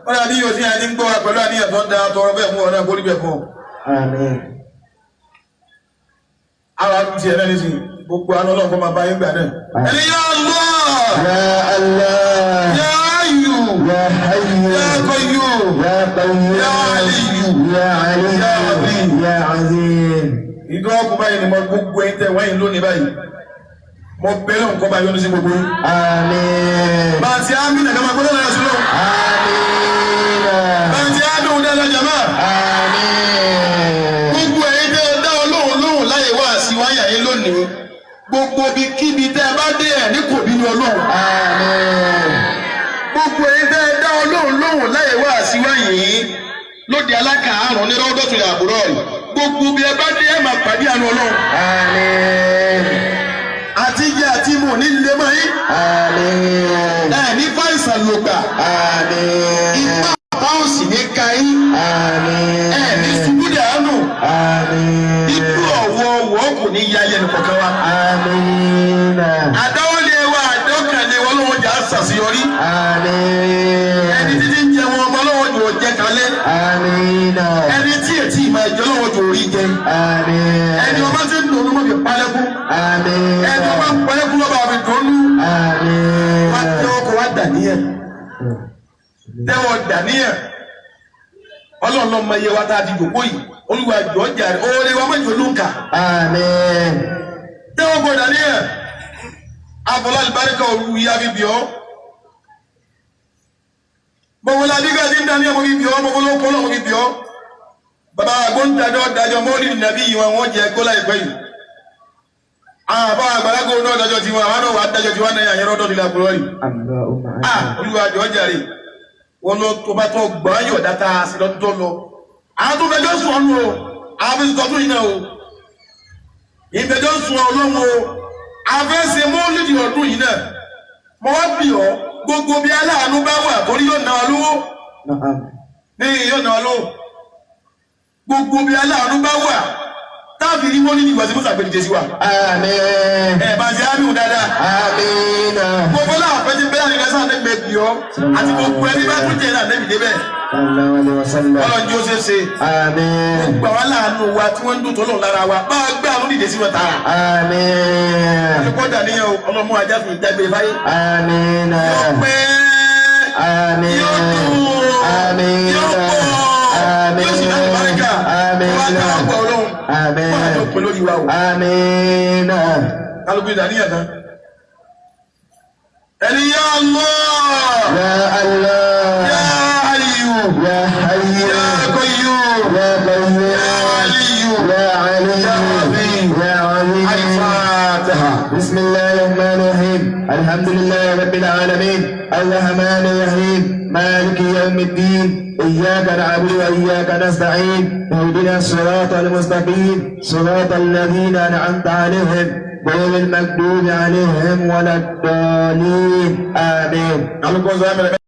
Wọ́n dàbí yóò ti àti ń gbọ́ wa pẹ̀lú àníyàn tó ń da tọrọ bẹ́ẹ̀ fún ọ̀nà ìkórìí bẹ́ẹ̀ fún ọ. Àmín. Àwọn àdúgbò tiẹ̀ náà nísìnyí gbogbo àná ọlọ́run kọ́ máa bá yín gbà náà. Ẹni yá Allah. Ya Allah. Ya Hayyu. Ya Hayyu. Ya Qayyum. Ya Qayyum. Ya Aliyu. Ya Aliyu. Ya Azim. Ya Azim. Ìdó ọkùnrin báyìí ni mo gbogbo ẹ̀yin tẹ wáyé lónìí báyìí. Mo bẹ̀rẹ̀ nǹkan báyìí lónìí sí gbogbo yín. Àmín. Bàtí àmì nàkà máa gbọ́dọ̀ lára sílò. Àmín. Bàtí àmì òun dáadáa jàmá. Àmín. Gbogbo ẹ̀yin tẹ dá Ọlọ́run lóhùn láyé wá sí wáyà yín lónìí. Gbogbo ibi kíbi tẹ́ ẹ bá dé ẹ̀ ní kò bínú Ọlọ́run. Àmín. Gbogbo ẹ̀yin tẹ́ ẹ dá Ọlọ́run lóhùn láyé wá sí wáyà yín lóde alákàárùn ní rọ́dọ̀tún àbúrò rẹ̀. Gbogbo ibi ẹ bá dé ẹ máa pàdé àánú Ọlọ́run. Àmín. Àti jẹ àti mu ní lè mọ́ yín. Àmín. Ẹ ní fàìsàn lògbà. Àmín. Ipá ọ̀tá ò sì ní ka yín. Àmín. Ẹ ní ṣubú dànù. Àmín. Ikú ọ̀wọ̀ọ̀wọ̀ kò ní ya ẹnu kọ̀ọ̀kan wa. Àmín. Àdáwọ́lé wa àdọ́kànlé wa lọ́wọ́ jà á ṣàṣeyọrí. Àmín. Ẹni títí ń jẹ wọn ọmọ lọ́wọ́ jò jẹ kalẹ̀. Àmín. Ẹni tí ètí ìmọ̀ ẹ̀jẹ̀ lọ́wọ́ jò rí jẹ. Àmín. Ẹni ọba ti ń dùn ún mọ́ fi palẹ́kún. Àmín. Ẹni ọba ń palẹ́kún lọ́ba fi dùn ún. Àmín. Wá tẹ́wọ́ kó wá dàníyàn. Tẹ́wọ́ dàníyàn. Ọlọ́run ló mọ iye wa tá a ti jòkó yìí. Olúwa jọ̀ọ́ jàre. Oore wa mọ̀jọ́ ló ń kà. Àmín. Tẹ́wọ́ kó dàníyàn. Afọlá àlùbáríkà òru yá bíbí ọ́. Gbogbo ládìgá ti ń dání ọmọ bíbí ọ́, gbogbo ló kọ́ lọ́mọ bíbí ọ́. Bàbá àgbóńdájọ́ dájọ́ mọ́lì nàbí yìí wọn wọ́n jẹ kó láìpẹ́ yìí. Àwọn àbá àgbàlagbò náà dájọ́ tiwọn, àwọn náà wà dájọ́ tiwọn náà yẹn lọ́dọ̀ nílẹ̀ àkùrọ̀ yìí. Allahumma Ah, amin. Olúwa jọ̀ọ́ jàre. Wọ́n lọ tó bá tọ́ gbọ́n yọ̀ dáta sí lọ́dún tó lọ. Àwọn tó fẹjọ́ sùn ọ́nù o, àwọn fi tọ́tún yìí náà o. Ìfẹjọ́ sùn ọlọ́run o. Àfẹsẹ̀ mọ́lìdì ọdún yìí náà. Mo wá bì ọ́, gbogbo bí aláàánú bá wà torí yóò ná wa lówó. Na'am. Ní yóò ná wa lówó. Gbogbo bí aláàánú bá wà táàbì rí mọ́lìdì ìwà sí mọ́sà gbẹ̀dìjẹ sí wa. Amin. Ẹ bá ṣe ámì dáadáa. Amin. Gbogbo láàfẹ́ ti bẹ́ẹ̀ àríkà sáà lẹ́gbẹ̀ẹ́ bì ọ́ àti gbogbo ẹni bá tún jẹ́ náà lẹ́bi débẹ̀. Sallallahu alaihi wasallam. Ọlọ́run jí ó ṣe é ṣe. Amin. Gbogbo àwọn aláàánú wa tí wọ́n ń dùn tọ́lọ̀ lára wa bá a gbé àánú dìde sí wọn tààrà. Amin. Olùkọ́ dàníyàn o, ọlọ́mú ajá fi dágbére fáyé. Amin. Yóò pẹ́, Amin. yóò dùn, Amin. yóò pọ̀, Amin. yóò sì láti báríkà. Amin. Wọ́n á tẹ́wọ́ gbọ́ ọlọ́run. Amin. Wọ́n á jọ pé lórí wa o. Amin. Kálukú ìdàníyàn tán. Ẹni yá Allah, Ya Allah. yá Hayyu, Ya Hayyu. yá Qayyum, Ya Qayyum. yá Aliyyu, Ya Ali. Ya Azim. Ya Azim. Al-Fatiha. بسم الله الرحمن الرحيم الحمد لله رب العالمين الرحمن الرحيم مالك يوم الدين إياك نعبد وإياك نستعين اهدنا الصراط المستقيم صراط الذين أنعمت عليهم غير المغضوب عليهم ولا الضالين آمين. Kálukú ọ̀sán.